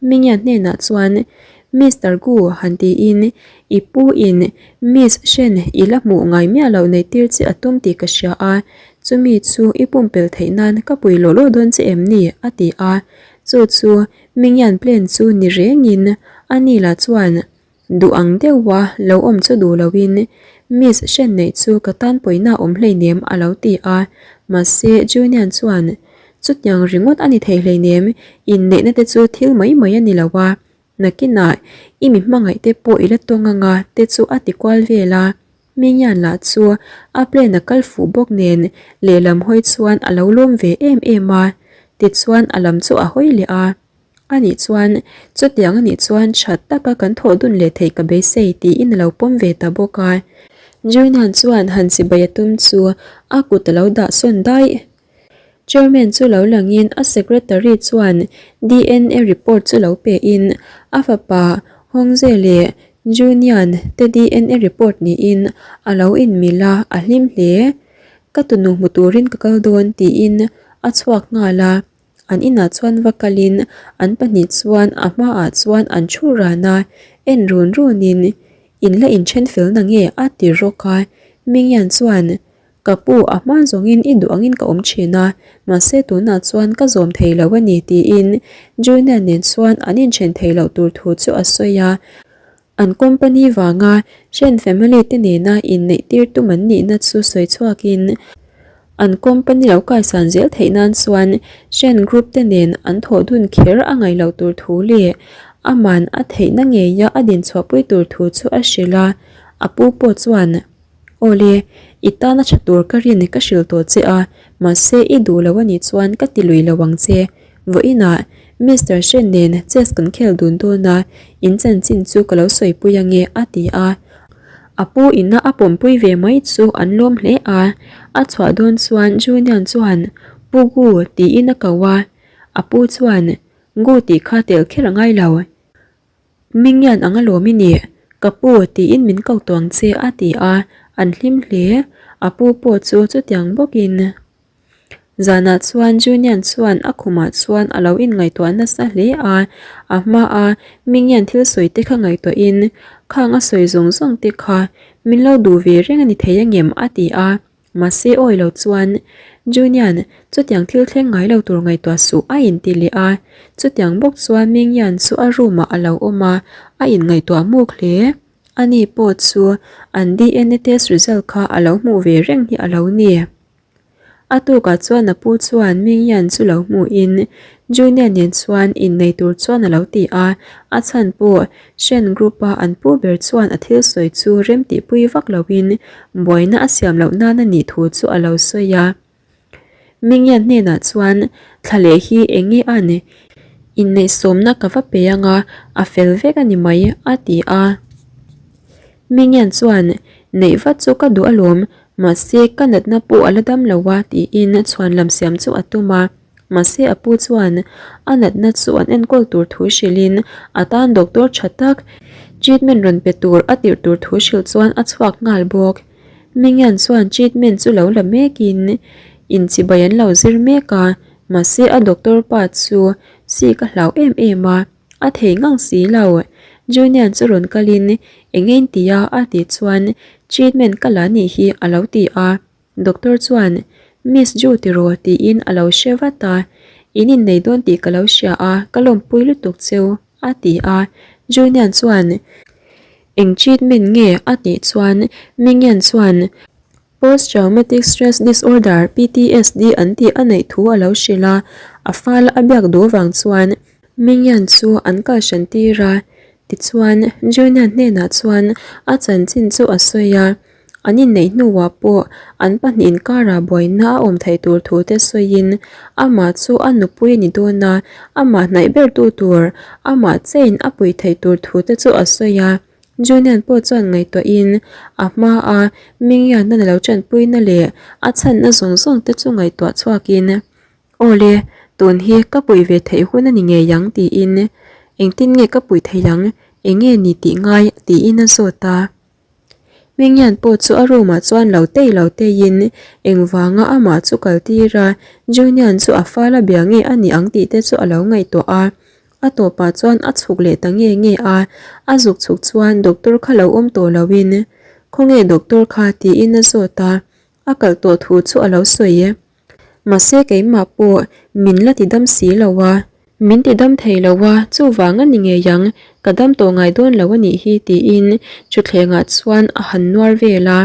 Mingya hnenah chuan Mister Gu han tiin i pu in Miss Shen i la hmuh ngai miah loh nei tir che a tum tih ka hria a, chumi chu i pumpelh theih nan ka pui lawh lawh dawn che em ni? a ti a, chu chu Mingyan plan chu ni rengin a ni lah chuan Duh ang deuha lo awm chu duh loin Miss Shen neih chu ka tan pawina awm hleinem a lo ti a, mahse Junian chuan chutiang ringawt a ni thei hleinem, inneihna te chu thil mai mai a ni lo a, nakinah i mi hmangaih te pawh i la tawng anga te chu a ti kual vel a, Mingyan lah chu a plan a kal fuh bawk nen lehlam hawi chuan a lo lawm ve em em a, tichuan a lam chu a hawi leh a. A nih chuan, chutiang a nih chuan tha taka kan thawh dun leh theih ka beisei tiin a lo pawm ve ta bawk a. Junan chuan han chibai a tum chu a kut a lo dah sawn daih. Chairman chu lo langin a secretary chuan DNA report chu lo pein a fapa Hongze leh Junian te DNA report niin a lo inmil a, a hlim hle. Ka tunu hmu turin ka kal dawn tiin a chhuak nghal a. An inah chuan va kalin an pahnih chuan a hmaah chuan an thu ran a, en run runin in la inthen fel na nge a ti rawk a. Mingyan chuan, Ka pu, a hma zawngin i duh angin ka awm thin a, mahse tunah chuan ka zawm thei lo a ni tiin Junior nen chuan an inthen thei loh tur thu chu a sawi a. An company vanga Shen family te nena inneih tir tum an nihna chu sawi chhuakin an company lo kaisan zel theih nan chuan Shen group te nen an thawh dun kher a ngaih loh tur thu leh aman a theihna ngeia a dinchhuahpui tur thu chu a hrilh a, a pu pawh chuan Awle, i tana tha tur ka rin ka hrilh tawh che a, mahse i duh lo a nih chuan ka ti lui lo ang che. Vawiinah Mister Shen nen chess kan khel dun dawn a, in chanchin chu ka lo sawipui ange a ti a. A pu ina a pawmpui ve mai chu an lawm hle a, a chhuah dawn chuan Junian chuan Pu Gu tiin a ko a, a pu chuan Gu tih kha tel kher a ngai lo. Mingyan ang alawm i nih, ka pu tiin min ko tawng che a ti a, an hlim hle. A pu pawh chu chutiang bawkin. Zanah chuan Junian chuan a khumah chuan a lo inngaihtuah nasa hle a, a hmaa Mingyan thil sawi te kha ngaihtuahin khang a sawi zawng zawng te kha min lo duh ve reng a ni thei angem a ti a. Mahse awi lo chuan Junian chutiang thil thleng ngai lo tur ngaihtuah suh a inti leh a, chutiang bawk chuan Mingyan chu a room ah a lo awm a, a inngaihtuah muk hle. Ani pawh chu an DNA test result kha a lo hmuh ve reng hi a lo ni. A tukah chuan a pu chuan Mingyan chu lo hmuhin Junian nen chuan innei tur chuan a lo ti a, a chhan pawh Shen Group-a an pu ber chuan a thil sawi chu rem tihpui vak loin buaina a siam loh nan a nih thu chu a lo sawi a. Mingyan hnenah chuan thla leh hi eng nge a ni? Inneihsawmna ka va pe ang a, a fel vek a ni mai, a ti a. Mingyan chuan neih vat chu ka duh alawm, mahse ka natna pawh a la dam lo a tiin chhuanlam siam chu a tum a. Mahse a pu chuan a natna chu an enkawl tur thu hrilhin a tan doctor tha tak treatment rawn pe tur a tirh tur thu hrilh chuan a chhuak nghal bawk. Mingyan chuan treatment chu lo la mekin inchibai an lo zir mek a, mahse a doctor pa chu sik a hlau em em a, a thei ngang si lo. Junian chu rawn kalin eng nge in ti a a tih chuan treatment ka la nih hi a lo ti a. Doctor chuan Miss Ju tiraw tiin a lo hre vat a, in innei dawn tih ka lo hria a, ka lawmpui lutuk cheu a ti a. Junian chuan Eng treatment nge a tih chuan Mingyan chuan Post Traumatic Stress Disorder, PTSD, an tih a neih thu a lo hrilh a, a fal a biak duh vang chuan Mingyan chu an kal hran tir a. Tichuan Junian hnenah chuan a chanchin chu a sawi a. An inneih hnuah pawh an pahnih inkarah buaina a awm theih tur thu te sawiin amah chu a nupui a ni dawn a, amah hnaih bertu tur, amah chain a puih theih tur thu te chu a sawi a. Junian pawh chuan ngaihtuahin a hmaa Mingyan-a lo tanpuina leh a chhanna zawng zawng te chu ngaihtuah chhuakin, Aw le, tun hi ka puih ve theih hun a ni ngei ang tiin, Engtin nge ka puih theih ang, eng nge ni tih ngai tiin a zawt a. Mingyan pawh chu a room ah chuan lo tei lo teiin engvanga amah chu kal tir a, Junian chu a fal a bia nge a ni ang tih te chu a lo ngaihtuah a. A tawpah chuan a chhuk leh ta nge nge a, a zuk chhuk chuan doctor kha lo awm tawh loin Khawnge doctor kha tiin a zawt a, a kalh tawh thu chu a lo sawi e. Mahse keimah pawh min la ti dam si lo a. Min ti dam thei lo a, chuvang a ni ngei ang, ka dam tawh ngai dawn lo a nih hi tiin thutthlengah chuan a han nuar vel a.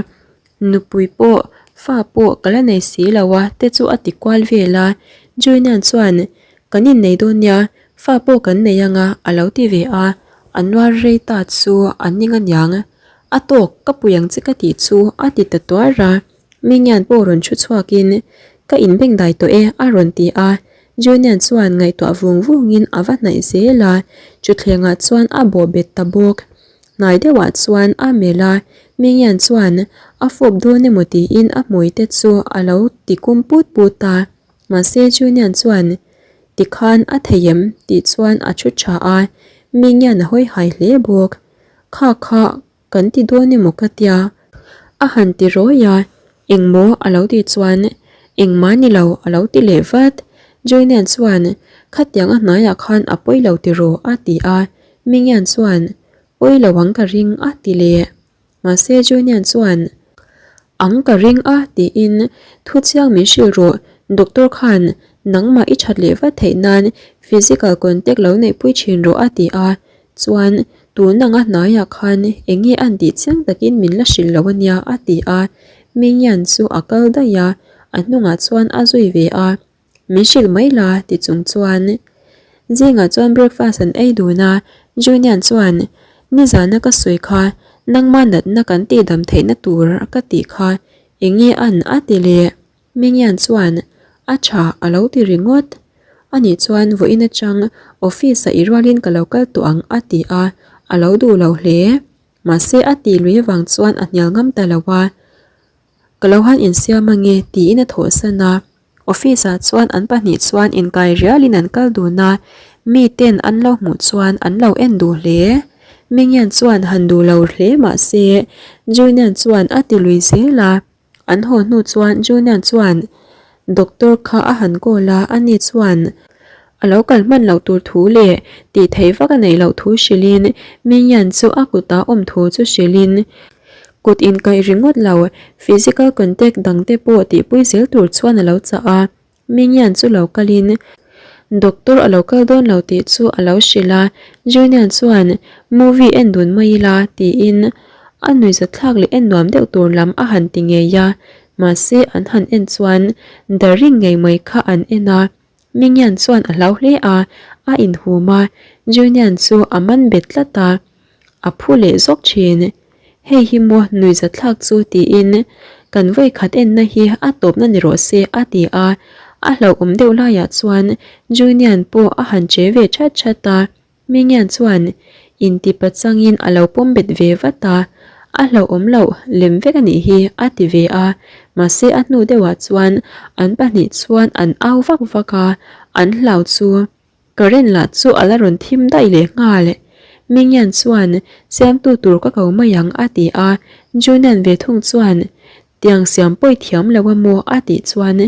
Nupui pawh, fa pawh ka la nei si lo a te chu a ti kual vel a. Julian chuan, Kan innei dawn nia, fa pawh kan nei anga a lo ti ve a, a nuar rei ta chu a ning aniang. A tawk, ka pui ang che ka tih chu a ti ta tuar a. Mingyan pawh rawn thu chhuakin, Ka inbengdai tawh e a rawn ti a. Junian chuan ngaihtuah vung vungin a va hnaih zel a, thutthlengah chuan a bawh bet ta bawk. Hnai deuhah chuan a melh a, Mingyan chuan a fawp dawn emaw tiin a hmui te chu a lo ti kum put put a. Mahse Junian chuan, Tikhan a thei em? tih chuan a thu tha a, Mingyan a hawi hai hle bawk. Kha kha Kan ti dawn emaw ka tia? A han ti rawi a, Engmaw a lo tih chuan Engmah ni lo a lo ti leh vat. Joynan chuan Khatiang a hnaiah khan a pawi lo tiraw a ti a, Mingyan chuan Pawi lo ang ka ring a ti leh. Mahse Joynan chuan Ang ka ring a tiin Thu chiang min hrilh rawh, doctor khan nangmah i that leh vat theih nan physical contact lo neihpui thin rawh a ti a, Chuan, tun anga hnaiah khan eng nge an tih chiang takin min la hrilh lo a nia a ti a, Mingyan chu a kal daih a, a hnungah chuan a zui ve a, Min hrilh mai la ti chung chuan zingah chuan breakfast an ei dun a, Junian chuan Nizana ka sawi kha nangma natna kan tihdam theihna tur ka tih kha eng nge an a ti leh. Mingyan chuan a tha a lo ti ringawt. Ani chuan vawiin atang office ah i rualin ka lo kal tawh ang a ti a, a lo duh lo hle. Mahse a tih lui avang chuan a hnial ngam ta lo a, Ka lo han insiam ange tiin a thawhsan a. Office ah chuan an pahnih chuan inkai rialin an kal dun a, mi ten an lo hmuh chuan an lo en duh hle. Mingyan chuan han duh lo hle mahse Junian chuan a ti lui zel a. An haw hnu chuan Junian chuan doctor kha a han call a, ani chuan a lo kal hman loh tur thu leh tih theih vak a neih loh thu hrilhin Mingyan chu a kutah awm thu chu hrilhin kut inkaih ringawt lo physical contact dangte pawh tihpui zel tur chuan a lo chah a. Mingyan chu lo kalin doctor a lo kal dawn lo tih chu a lo hrilh a, Junian chuan movie en dun mai ila tiin a nuihzatthlak leh en nuam deuh tur lam a han ti ngei a, mahse an han en chuan The Ring ngei mai kha an en a, Mingyan chuan a hlau hle a, a inhum a, Junian chu a man bet tlat a. A phu leh zawk thin. Hei hi maw nuihzatthlak chu tiin kan vawikhat enna hi a tawpna ni rawh se a ti a, a hlauhawm deuh laiah chuan Junian pawh a han che ve that that a, Mingian chuan inti pachangin a lo pawm bet ve vat a. A hlauhawm loh lem vek a nih hi a ti ve a, mahse a hnu deuhah chuan an pahnih chuan an au vak vak a, an hlau chu current lah chu a la rawn thim daih leh nghal. Mingyan chuan siamtu tur ka ko mai ang a ti a, Junian ve thung chuan Tiang siam pawi thiam lo a maw a tih chuan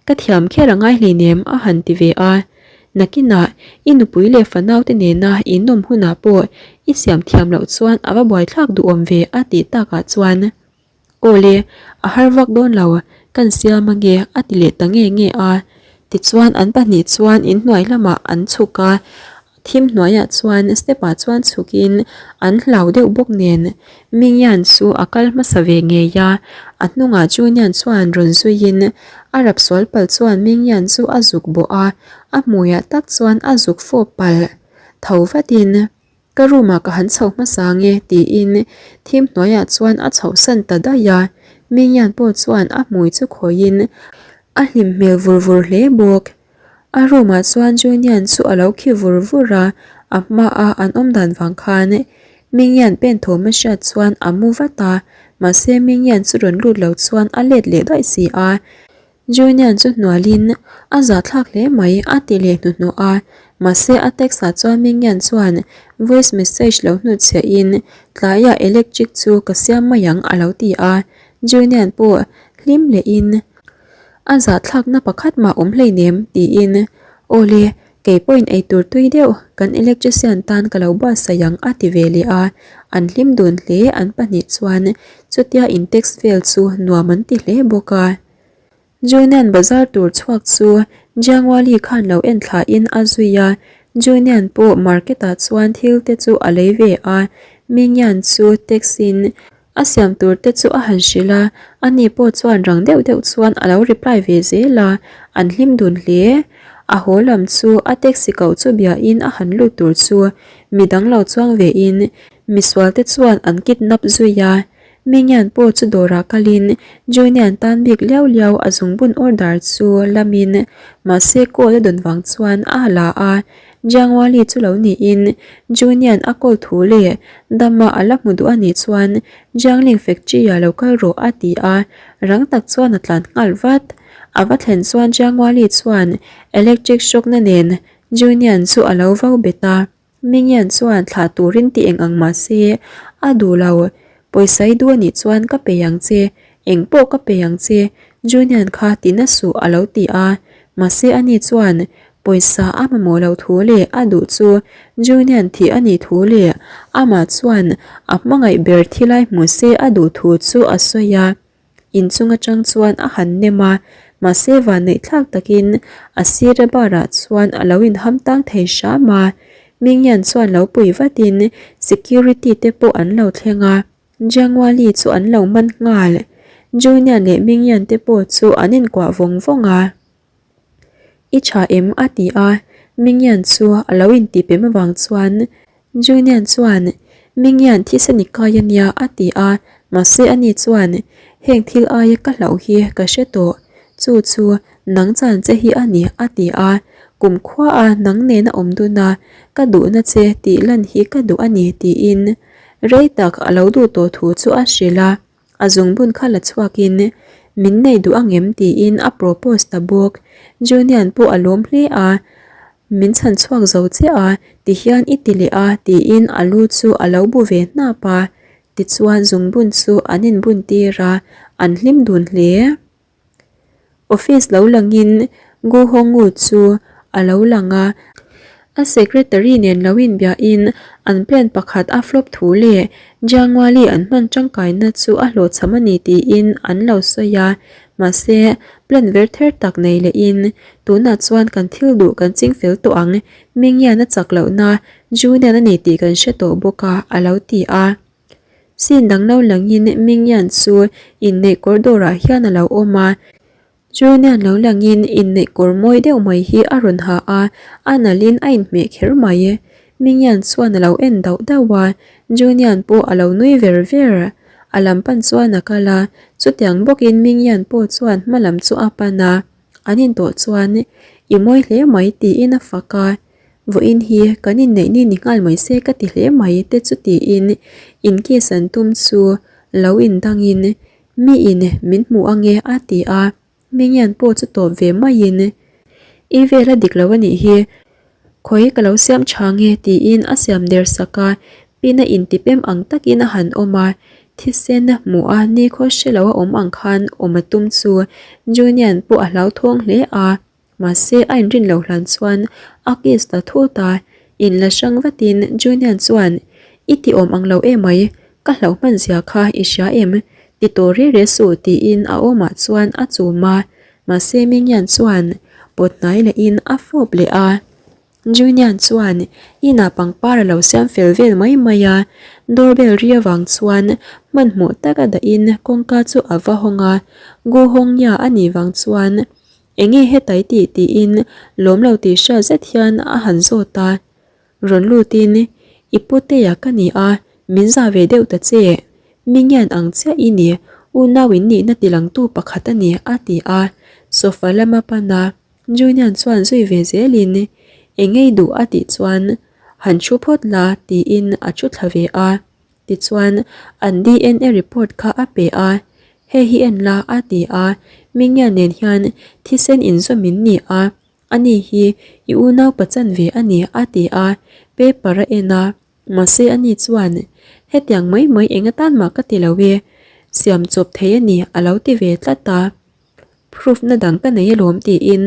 ka thiam kher a ngai hleinem a han ti ve a. Nakinah i nupui leh fanaute nena in awm hunah pawh i siam thiam loh chuan a va buaithlak duhawm ve a tih takah chuan Aw le, a har vak dawn lo, kan siam ange a ti leh ta nge nge a. Tichuan an pahnih chuan inhnuai lamah an chhuk a, Thim hnuaiah chuan step ah chuan chhukin an hlau deuh bawk nen Mingyan chu a kal hmasa ve ngei a, a hnungah Junian chuan rawn zuiin a rap sual palh chuan Mingyan chu a zuk bawh a, a hmuiah tak chuan a zuk fawp palh tho vatin ka room ah ka han chho hmasa ange tiin thim hnuaiah chuan a chhohsan ta daih a, Mingyan pawh chuan a hmui chu khawihin a hlim hmel vur vur hle bawk. A room ah chuan Junian chu a lo khi vur vur a, a hma a an awm dan vang khan Mingyan pen thawm a hriat chuan a mu vat a, mahse Mingyan chu rawn lut lo chuan a let leh daih si a. Junian chu hnualin a zahthlak hle mai a ti leh hnuhnawh a, mahse a text ah chuan Mingyan chuan voice message lo hnutchhiah in tlaiah electric chu ka siam mai ang a lo ti a, Junian pawh hlim leh in A zahthlakna pakhat mah awm hleinem tiin Aw le, kei pawhin eitur tui deuh kan electrician tan ka lo buatsaih ang a ti ve leh a, an hlim dun hle an pahnih chuan chutia in text vel chu nuam an ti hle bawk a. Junian bazar tur chhuak chu Jiangwali khan lo en thlahin a zui a, Junian pawh market ah chuan thil te chu a lei ve a, Mingyan chu text in A siam tur te chu a han hrilh a, ani pawh chuan rang deuh deuh chuan a lo reply ve zel a, an hlim dun hle. A haw lam chu a taxi koh chu biain a han lut tur chu midang lo chuang vein misual te chuan an kidnap zui a. Mingyan pawh chu dawrah kalin Junian tan bik liau liau a zungbun order chu lamin mahse call a dawn vang chuan a la a, Jiangwali chu lo niin Junian a call thu leh Dama a la hmu duh a nih chuan Jiangling factory ah lo kal rawh a ti a, rang tak chuan a tlan nghal vat. A va thlen chuan Jiangwali chuan electric shock na nen Junian chu a lo vau bet a, Mingyan chuan thlah turin ti eng ang mah se a duh lo, pawisa i duh a nih chuan ka pe ang che, eng pawh ka pe ang che, Junian kha ti na suh a lo ti a, mahse ani chuan Pawisa a mamawh loh thu leh a duh chu Junian thih a nih thu leh amah chuan a hmangaih ber thilai hmu se a duh thu chu a sawi a. Inchung atang chuan a han nem a, mahse vanneihthlak takin a sira barah chuan a lo inham tang thei hram a. Mingyan chuan lo pui vatin security te pawh an lo thleng a, Jiangwali chu an lo man nghal. Junian leh Mingyan te pawh chu an inkuah vawng vawng a. I tha em? a ti a, Mingyan chu a lo intih pem avang chuan Junian chuan Mingyan thisen i kai a nia a ti a, mahse ani chuan heng thil aia ka hlauh hi ka hre tawh, chu chu nang chan che hi a ni a ti a, kumkhua a nang nena awm dun a ka duhna che tih lan hi ka duh a ni tiin rei tak a lo duh tawh thu chu a hrilh a. A zungbun kha la chhuakin min nei duh angem tiin a propose ta bawk. Junian pawh a lawm hle a, Min chhan chhuak zo chiah a, tihian i ti leh a tiin a lu chu a lo bu ve hnap a. Tichuan zungbun chu an inbun tir a, an hlim dun hle. Office lo langin Gu Hongwu chu a lo lang a, a secretary nen lo inbiahin an plan pakhat a flop thu leh Jiangwali an hman tangkaina chu a hlawhchham a ni tiin an lo sawi a, mahse plan ver ther tak nei lehin tunah chuan kan thil duh kan ching fel tawh ang, Mingyan a chak lohna Junian a ni tih kan hre tawh bawk a, a lo ti a. Scene dang lo langin Mingyan chu inneih kawr dawrah hian a lo awm a, Junian lo langin inneih kawr mawi deuh mai hi a rawn ha a, a nalhin a inhmeh kher mai. Mingyan chuan a lo en dauh dauh a, Junian pawh a lo nui ver ver. A lam pan chuan a kal a, chutiang bawkin Mingyan pawh chuan hma lam chu a pan a, an intawh chuan I mawi hle mai tiin a fak a. Vawiin hi kan inneih ni ni nghal mai se ka ti hle mai te chu tiin in kiss an tum chu. lo indangin miin min hmu ange a ti a, Mingian pawh chu tawp ve maiin I vel a dik lo a nih hi, khawi ka lo siam tha nge tiin a siam der sak a, pin a intipem ang takin a han awm a, thisen a hmuh a nikhaw hre lo a awm ang khan awm a tum chu Junian pawh a hlauthawng hle a. Mahse, a inrin loh hlan chuan a kiss ta thut a, in la hrang vatin Junian chuan, I ti awm ang lo emai, ka hlauh hman zia kha i hria em? Ti tawh re re suh tiin a awmah chuan a chum a, mahse Mingian chuan pawt hnai lehin a fawp leh a. Junian chuan inah pangpar a lo siam fel vel mai mai a, doorbell ri avang chuan hmanhmawh taka dahin kawngka chu a va hawng a, Gu Hongya a nih vang chuan Enge hetai tih tiin lawm lo tih hriat zet hian a han zawt a, rawn lutin I putea ka ni a, min za ve deuh ta che, mi ngian ang chiah i ni, unau in nihna tilangtu pakhat a ni a ti a, sofa lama pan a. Junian chuan zui ve zelin eng ei duh a tih chuan han thu phawt la tiin a thu thla ve a, tichuan an DNA report kha a pe a, hei hi en la a ti a, Mingia nen hian thisen inzawm in ni a, ani hi i unau pachan ve a ni a ti a, paper a en a, mahse ani chuan hetiang mai mai eng atan mah ka ti lo e, siam chawp thei a ni a lo ti ve tlat a. Proof na dang ka nei alawm tiin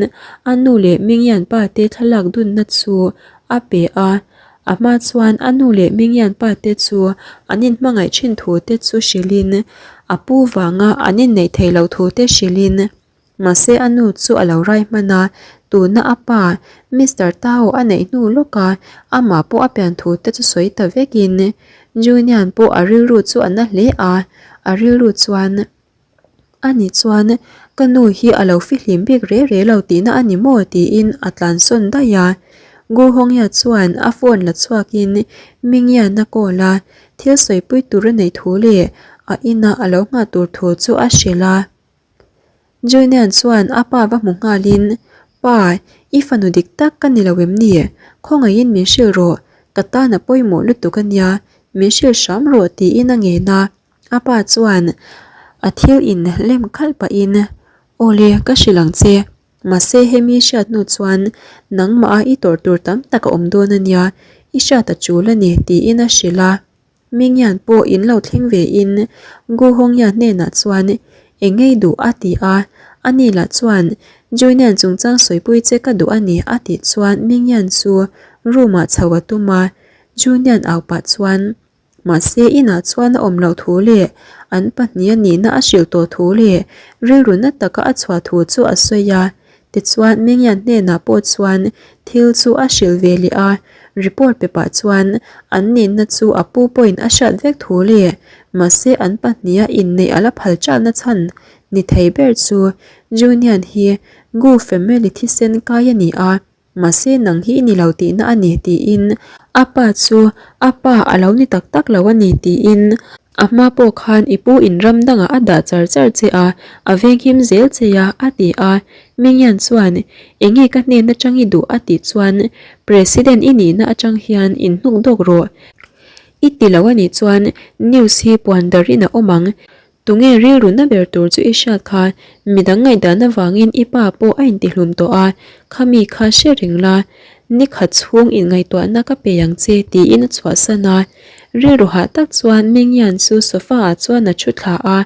a nu leh Mingyan pa te thlalak dunna chu a pe a, a hma chuan a nu leh Mingyan pa te chu an inhmangaih thin thu te chu hrilhin a pu vanga an inneih theih loh thu te hrilhin mahse a nu chu a lo rai hman a, tuna a pa Mister Tao a neih hnu lawka amah pawh a pian thu te chu sawi ta vekin Junian pawh a rilru chu a na hle a, a rilru chuan. Ani chuan, Ka nu hi a lo fihlim bik re re lo tihna a ni maw? tiin a tlansawn daih a. Gu Hongya chuan a phone la chhuakin Mingyan a call a, thil sawipui tur a neih thu leh a ina a lo nghah tur thu chu a hrilh a. Junian chuan a pa va hmu nghalin, Pa, i fanu dik tak ka ni lo em ni? Khawngaihin min hrilh rawh, ka tan a pawimawh lutuk a nia, min hrilh hram rawh tiin a ngen a. A pa chuan a thil in lem khalh pahin, Awle, ka hrilh ang che. Mahse hemi hriat hnu chuan nangmah a i tawrh tur tam tak a awm dawn a nia, i hriat a tul a ni, tiin a hrilh a. Mingyan pawh in lo thleng ve in Gu Hongya hnenah chuan Eng ngei duh a ti a, ani lah chuan Junian chungchang sawipui che ka duh a ni a tih chuan Mingyan chu room ah chho a tum a, Junian au pah chuan Mahse inah chuan a awm loh thu leh an pahnih a nihna a hrilh tawh thu leh rilru na taka a chhuah thu chu a sawi a. Tichuan Mingyan hnenah pawh chuan thil chu a hrilh ve leh a, report pe pah chuan an nihna chu a pu pawhin a hriat vek thu leh mahse an pahniha inneih a la phal chalna chhan ni thei ber chu Junian hi Gu family thisen kai a ni a. Mahse nang hi i ni lo tihna a ni tiin a pa chu a pa a lo ni tak tak lo a ni tiin a hma pawh khan i pu in ram dangah a dah char char che a, a venghim zel che a a ti a. Mingyan chuan enge ka hnen atang i duh a tih chuan President i nihna atang hian in hnuk dawk rawh i ti lo a nih chuan news hi puan darin a awm ang. Tunge rilru na ber tur chu i hriat kha, midang ngaihdan avangin i pa pawh a intihlum tawh a, khami kha hre reng la, nikhat chhung inngaihtuahna ka pe ang che tiin a chhuahsan a. Rilru hah tak chuan Mingyan chu sofa ah chuan a thu thla a,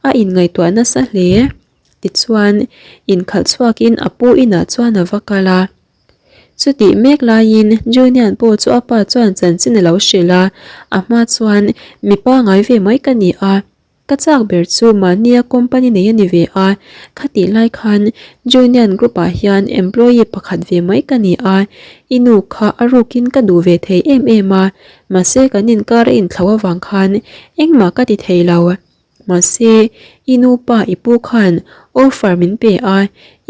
a inngaihtuah nasa hle. Tichuan, inkhalh chhuakin a pu inah chuan a va kal a. Chutih mek laiin Junian pawh chu a pa chuan chanchin a lo hrilh a, a hma chuan mi pangai ve mai ka ni a, ka chak ber chu mahnia company nei a ni ve a, khatih lai khan Junian group ah hian employee pakhat ve mai ka ni a, i nu kha a rukin ka duh ve thei em em a, mahse kan inkar a inthlo avang khan engmah ka ti thei lo. Mahse, i nu pa i pu khan offer min pe a,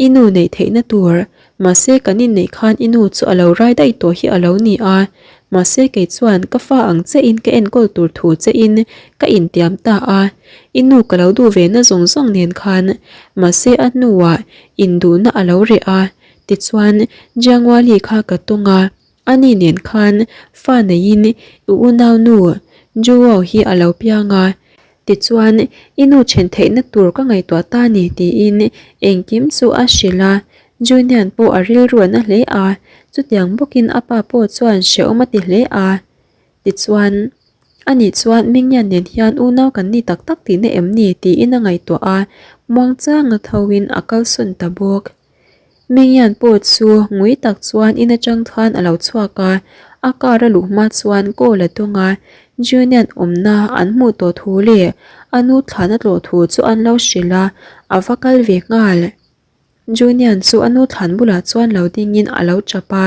i nu neih theihna tur. Mahse, kan inneih khan i nu chu a lo rai daih tawh hi a lo ni a. Mahse, kei chuan ka fa ang chiahin ka enkawl tur thu chiahin ka intiam ta a. I nu ka lo duh ve na zawng zawng nen khan. Mahse, a hnuah induhna a lo reh a. Tichuan, Jiangwali kha ka tawng a. Ani nen khan fa neiin i unaunu Joao hi a lo piang a. Tichuan, i nu then theihna tur ka ngaihtuah ta ni tiin engkim chu a hrilh a. Junian pawh a rilru a na hle a, chutiang bawkin a pa pawh chuan hrehawm a ti hle a. Tichuan, ani chuan Mingyan nen hian unau kan ni tak tak tihna em ni tiin a ngaihtuah a, muangchanga thoin a kalsawn ta bawk. Mingyan pawh chu ngui tak chuan in atang khan a lo chhuak a, a car a luh hma chuan call a dawng a, Junian awmna an hmuh tawh thu leh a nu thlan a tlawh thu chu an lo hrilh a, a va kal ve nghal. Junian chu a nu thlan bulah chuan lo dingin a lo tap a,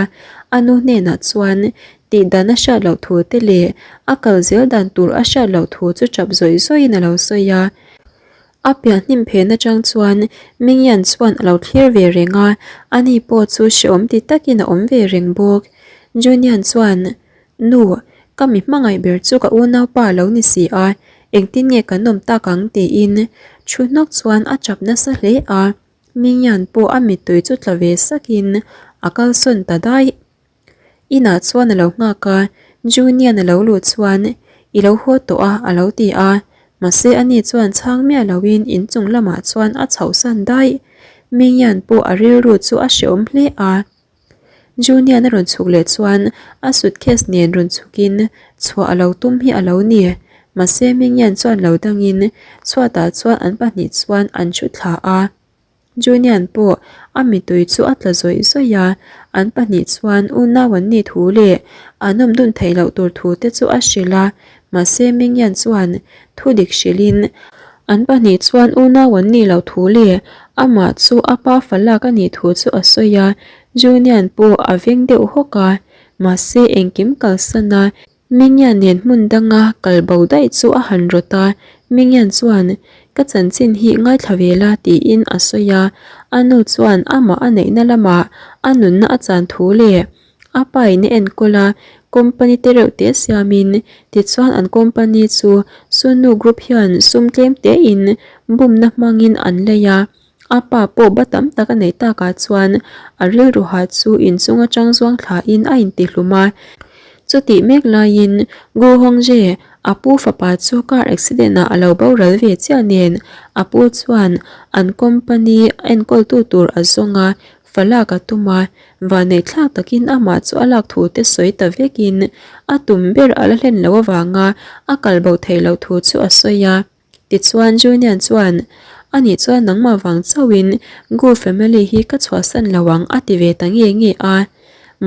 a nu hnenah chuan tih dan a hriat loh thu te leh a kal zel dan tur a hriat loh thu chu tap zawih zawihin a lo sawi a. A pian hnim phen atang chuan Mingyan chuan a lo thlir ve reng a, ani pawh chu hrehawm ti takin a awm ve reng bawk. Junian chuan, Nu, ka mi hmangaih ber chu ka unaupa a lo ni si a, engtin nge kan awm tak ang? tiin thu hnawk chuan a chap nasa hle a, Mingyan pawh a mittui chu tla ve sakin a kalsawn ta daih. Inah chuan a lo nghak a, Junian a lo luh chuan I lo haw tawh a a lo ti a, mahse ani chuan chhang miah loin inchung lamah chuan a chhohsan daih. Mingyan pawh a rilru chu a hrehawm hle a. Junian a rawn chhuk leh chuan a suitcase nen rawn chhukin chhuah a lo tum hi a lo ni. Mahse Mingyan chuan lo dangin chhuatah chuan an pahnih chuan an thu thla a. Junian pawh a mittui chu a tla zawih zawih a, an pahnih chuan unau an nih thu leh an awm dun theih loh tur thu te chu a hrilh a, mahse Mingyan chuan thu dik hrilhin an pahnih chuan unau an nih loh thu leh amah chu a pa fa lak a nih thu chu a sawi a, Junian pawh a veng deuh hawk a, mahse engkim kalsan a Mingyan nen hmun danga kal bo daih chu a han rawt a, Mingyan chuan, Ka chanchin hi ngaithla ve la tiin a sawi a, a nu chuan amah a neihna lamah a nunna a chan thu leh a pa in a enkawl a, company te reuh te siamin tichuan an company chu Sunu Group hian sum tlem tein bumna hmangin an lei a. A pa pawh ba tam tak a neih takah chuan a rilru ha chu inchung atang zuang thlain a intihlum a. Chutih mek laiin Gu Hongje, a pu fapa chu car accident ah a lo boral ve chiah nen a pu chuan an company enkawltu tur a zawng a, fa lak a tum a, vanneih thlak takin amah chu a lak thu te sawi ta vekin a tum ber a la hlen loh avanga a kal bo theih loh thu chu a sawi a. Tichuan Junian chuan, Anih chuan nangmah vang chauhin Gu family hi ka chhuahsan lo ang a ti ve ta nge nge a.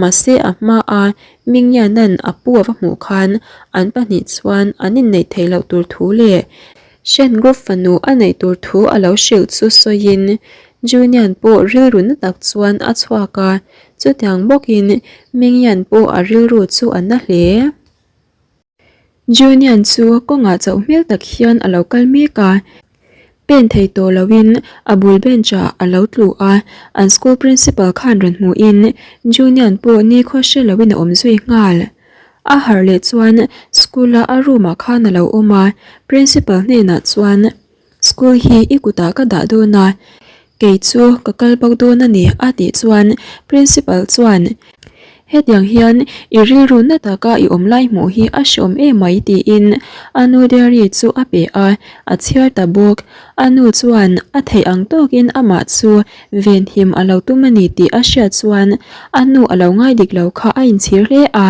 Mahse a hma a Mingyanan a pu a va hmuh khan an pahnih chuan an inneih theih loh tur thu leh Shen Group fanu a neih tur thu a lo hrilh chu sawiin Junian pawh rilru na tak chuan a chhuak a, chutiang bawkin Mingyan pawh a rilru chu a na hle. Junian chu kawngah chauh hmel tak hian a lo kal mek a, pen thei tawh loin a bul bench ah a lo tlu a, an school principal khan rawn hmuhin Junian pawh nikhua hre loin a awm zui nghal. A harh leh chuan school a a room ah khan a lo awm a, principal hnenah chuan School hi i kutah ka dah dawn a, kei chu ka kal bawk dawn a ni a tih chuan Principal chuan Hetiang hian i rilru na taka i awm lai hmuh hi a hreawm emai tiin a nu diary chu a pe a, a chhiar ta bawk. A nu chuan a theih ang tawkin amah chu venhim a lo tum a ni tih a hriat chuan a nu a lo ngai dik lo kha a inchhir hle a.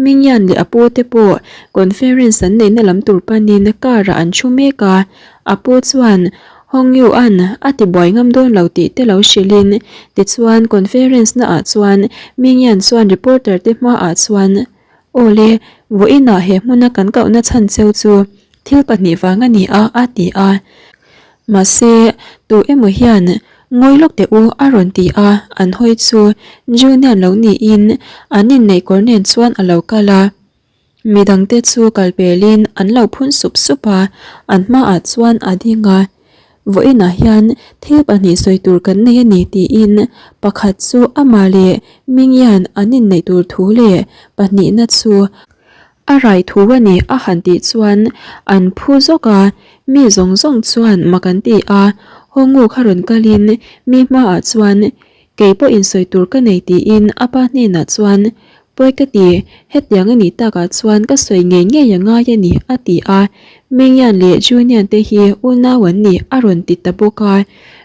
Mingyan leh a pu te pawh conference an neihna lam tur panin car ah an thu mek a, a pu chuan Hong Yu-a'n a ti buai ngam dawn lo tih te lo hrilhin tichuan conference na ah chuan Mingyan chuan reporter te hma ah chuan Awle, vawiinah he hmuna kan kohna chhan cheu chu thil pahnih vang a ni a a ti a. Mahse, tu emaw hian Ngawi lawk teh u a rawn ti a, an hawi chu Junior lo niin an inneih kawr nen chuan a lo kal a. Midangte chu kal pelin an lo phun sup sup a, an hmaah chuan a ding a. Vawiinah hian thil pahnih sawi tur kan nei a ni tiin pakhat chu amah leh Mingyan an inneih tur thu leh pahnihna chu A rai thu a ni a han tih chuan an phu zawk a, mi zawng zawng chuan mak an ti a, Hawngu kha rawn kalin mi hmaah chuan kei pawh insawi tur ka nei tiin a pa hnenah chuan. Pawi ka ti, hetiang a nih takah chuan ka sawi ngei ngei a ngai a ni, a ti a. Mingyan leh Junian te hi unau an ni, a rawn ti ta bawk a.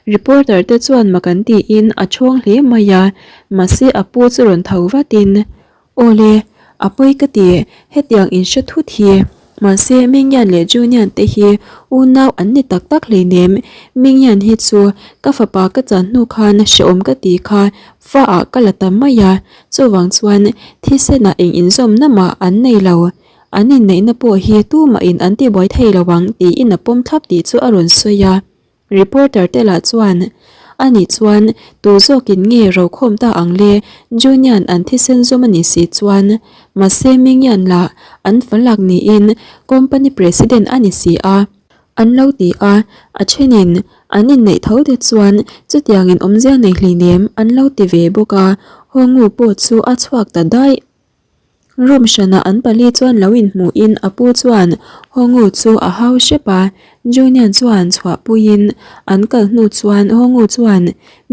Reporter te chuan mak an tiin a chhawng hle mai a, mahse a pu chu rawn tho vatin, Awle, a pawi ka ti, hetiang in hre thut hi. Mahse Mingyan leh Junian te hi unau an ni tak tak hleinem, Mingyan hi chu ka fapa ka chan hnu khan hrehawm ka ti kha fa ah ka la ta mai a, chuvang chuan thisenah eng inzawmna mah an nei lo. An inneihna pawh hi tumahin an tibuai thei lo ang tiin a pawm thlap tih chu a rawn sawi a. Reporter te lah chuan, A nih chuan tu zawkin nge rokhawm ta ang le, Junian an thisen zawm a nih si chuan. Mahse Mingyan lah an fa lak niin company president a ni si a. An lo ti a, a thenin an inneih tho te chuan chutiangin awmzia nei hleinem an lo ti ve bawk a, Hongu pawh chu a chhuak ta daih. Room hranah an pali chuan lo inhmuhin a pu chuan Hongu chu a hau hrep a, Junian chuan chhuahpuiin an kal hnu chuan Hongu chuan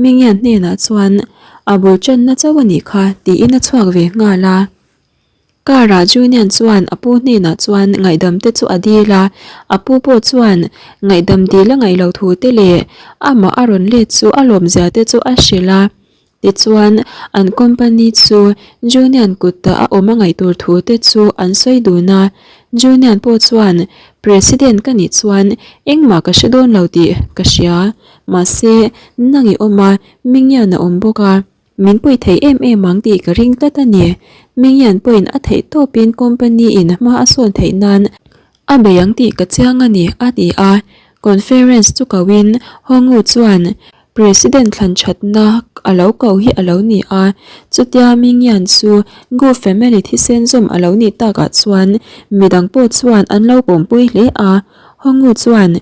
Mingyan hnenah chuan a bul tanna chauh a nih kha tiin a chhuak ve nghal a. Car ah Junian chuan a pu hnenah chuan ngaihdam te chu a dil a, a pu pawh chuan ngaihdam dil a ngaih loh thu te leh amah a rawn let chu a lawmzia te chu a hrilh a. Tichuan, an company chu Junian kutta a awm a ngaih tur thu te chu an sawi dun a. Junian pawh chuan, President ka nih chuan engmah ka hre dawn lo tih ka hria. Mahse, nang i awm a, Mingyan a awm bawk a. Min puih thei em em ang tih ka ring tlat a ni. Mingyan pawhin a theih tawpin company in hma a sawn theih nan A bei ang tih ka chiang a ni, a ti a. Conference chu koin Hongu chuan President thlan thatna a lo ko hi a lo ni a. Chutia Mingyan chu Gu family thisen zawm a lo nih takah chuan midang pawh chuan an lo pawmpui hle a. Hongu chuan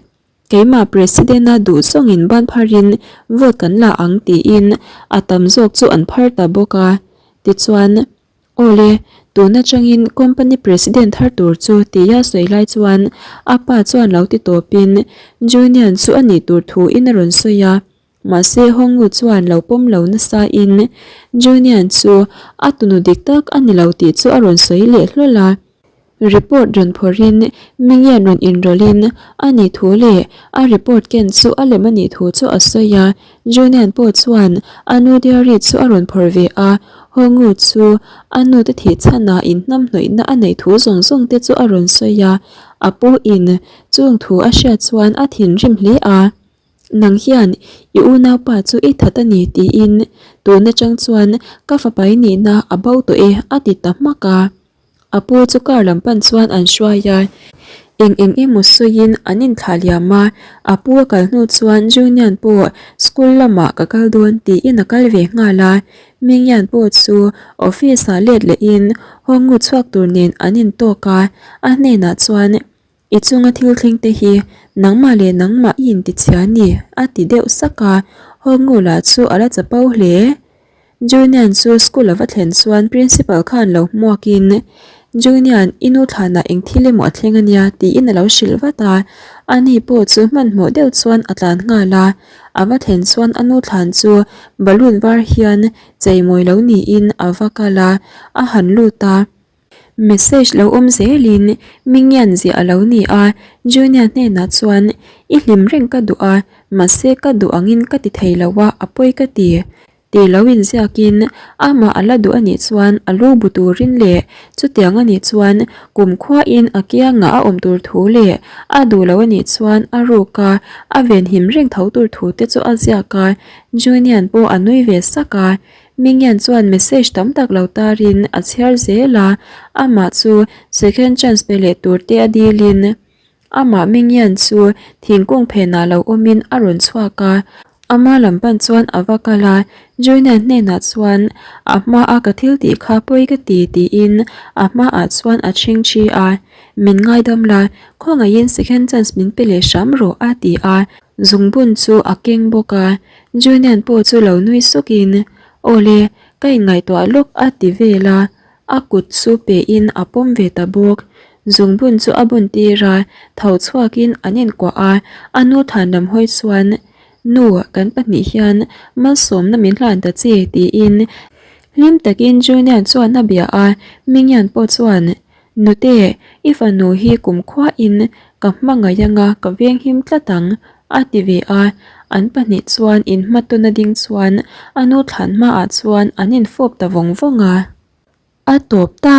Keimah President-a duh zawngin ban pharin vote kan la ang tiin a tam zawk chu an phar ta bawk a. Tichuan. Awle, tun atangin company president thar tur chu tia sawi lai chuan a pa chuan lo ti tawpin Junian chu a nih tur thu in a rawn sawi a, mahse Hongu chuan lo pawm lo nasa in Junian chu a tunu dik tak a ni lo tih chu a rawn sawi leh hlawl a. Report rawn phawrhin Mingian rawn inrawlhin a nih thu leh a report ken chu a lem a nih thu chu a sawi a. Junian pawh chuan a nu diary chu a rawn phawrh ve a, Hongu chu a nu te thih chhanah inhnamhnawihna a neih thu zawng zawng te chu a rawn sawi a. A pu in chung thu a hriat chuan a thinrim hle a. Nang hian i unaupa chu i that a ni tiin tun atang chuan ka fapai nihna a bo tawh e a ti ta hmak a. A pu chu car lam pan chuan an hruai a, eng eng emaw sawiin an inthlah liam a, a pu a kal hnu chuan Junian pawh school lamah ka kal dawn tiin a kal ve nghal a, Mingyan pawh chu office ah let lehin Hawngnu chhuak tur nen an intawk a, a hnenah chuan I chunga thil thleng te hi nangmah leh nangmah i intichhia a ni, a ti deuh sak a, Hawngnu lah chu a la chapo hle. Junian chu school a va thlen chuan principal khan lo hmuakin, Junian, i nu thlanah eng thil emaw a thleng a nia, tiin a lo hrilh vat a. Ani pawh chu hmanhmawh deuh chuan a tlan nghal a, a va thlen chuan a nu thlan chu balloon var hian cheimawi lo niin a va kal a, a han lut a. Message lo awm zelin Mingian ziah a lo ni a, Junior hnenah chuan I hlim reng ka duh a, mahse ka duh angin ka ti thei lo a, a pawi ka ti. Ti lo inziakin amah a la duh a nih chuan a lu bu turin leh chutiang a nih chuan kumkhuain a kiangah a awm tur thu leh a duh lo a nih chuan a ruk a, a venhim reng tho tur thu te chu a ziak a, Junior pawh a nui ve sak a. Mingyan chuan message tam tak lo tarin a chhiar zel a, amah chu second chance pe leh tur te a dilin amah Mingyan chu thingkung phenah lo awmin a rawn chhuak a, ama lam pan chuan a va kal a, Joyna hnenah chuan a hmaa ka thil tih kha pawi ka ti tiin a hmaah chuan a chhingchhi a, min ngaidam la, khawngaihin second chance min pe leh hram rawh a ti a. Zungbun chu a keng bawk a, Junian pawh chu lo nui sukin, Awle, ka inngaihtuah lawk a ti vel a, a kut chu pehin a pawm ve ta bawk. Zungbun chu a bun tir a, tho chhuakin an inkuah a, a nu than lam hawi chuan, Nu, kan pahnih hian malsawmna min hlan ta che, tiin. Hlim takin Junian chuan a bia a, Mingyan pawh chuan, Nute, i fanu hi kumkhuain ka hmangaih anga ka venghim tlat ang, a ti ve a. An pahnih chuan inhmatawna ding chuan a nu thlan hmaah chuan an infawp ta vawng vawng a. A tawp ta!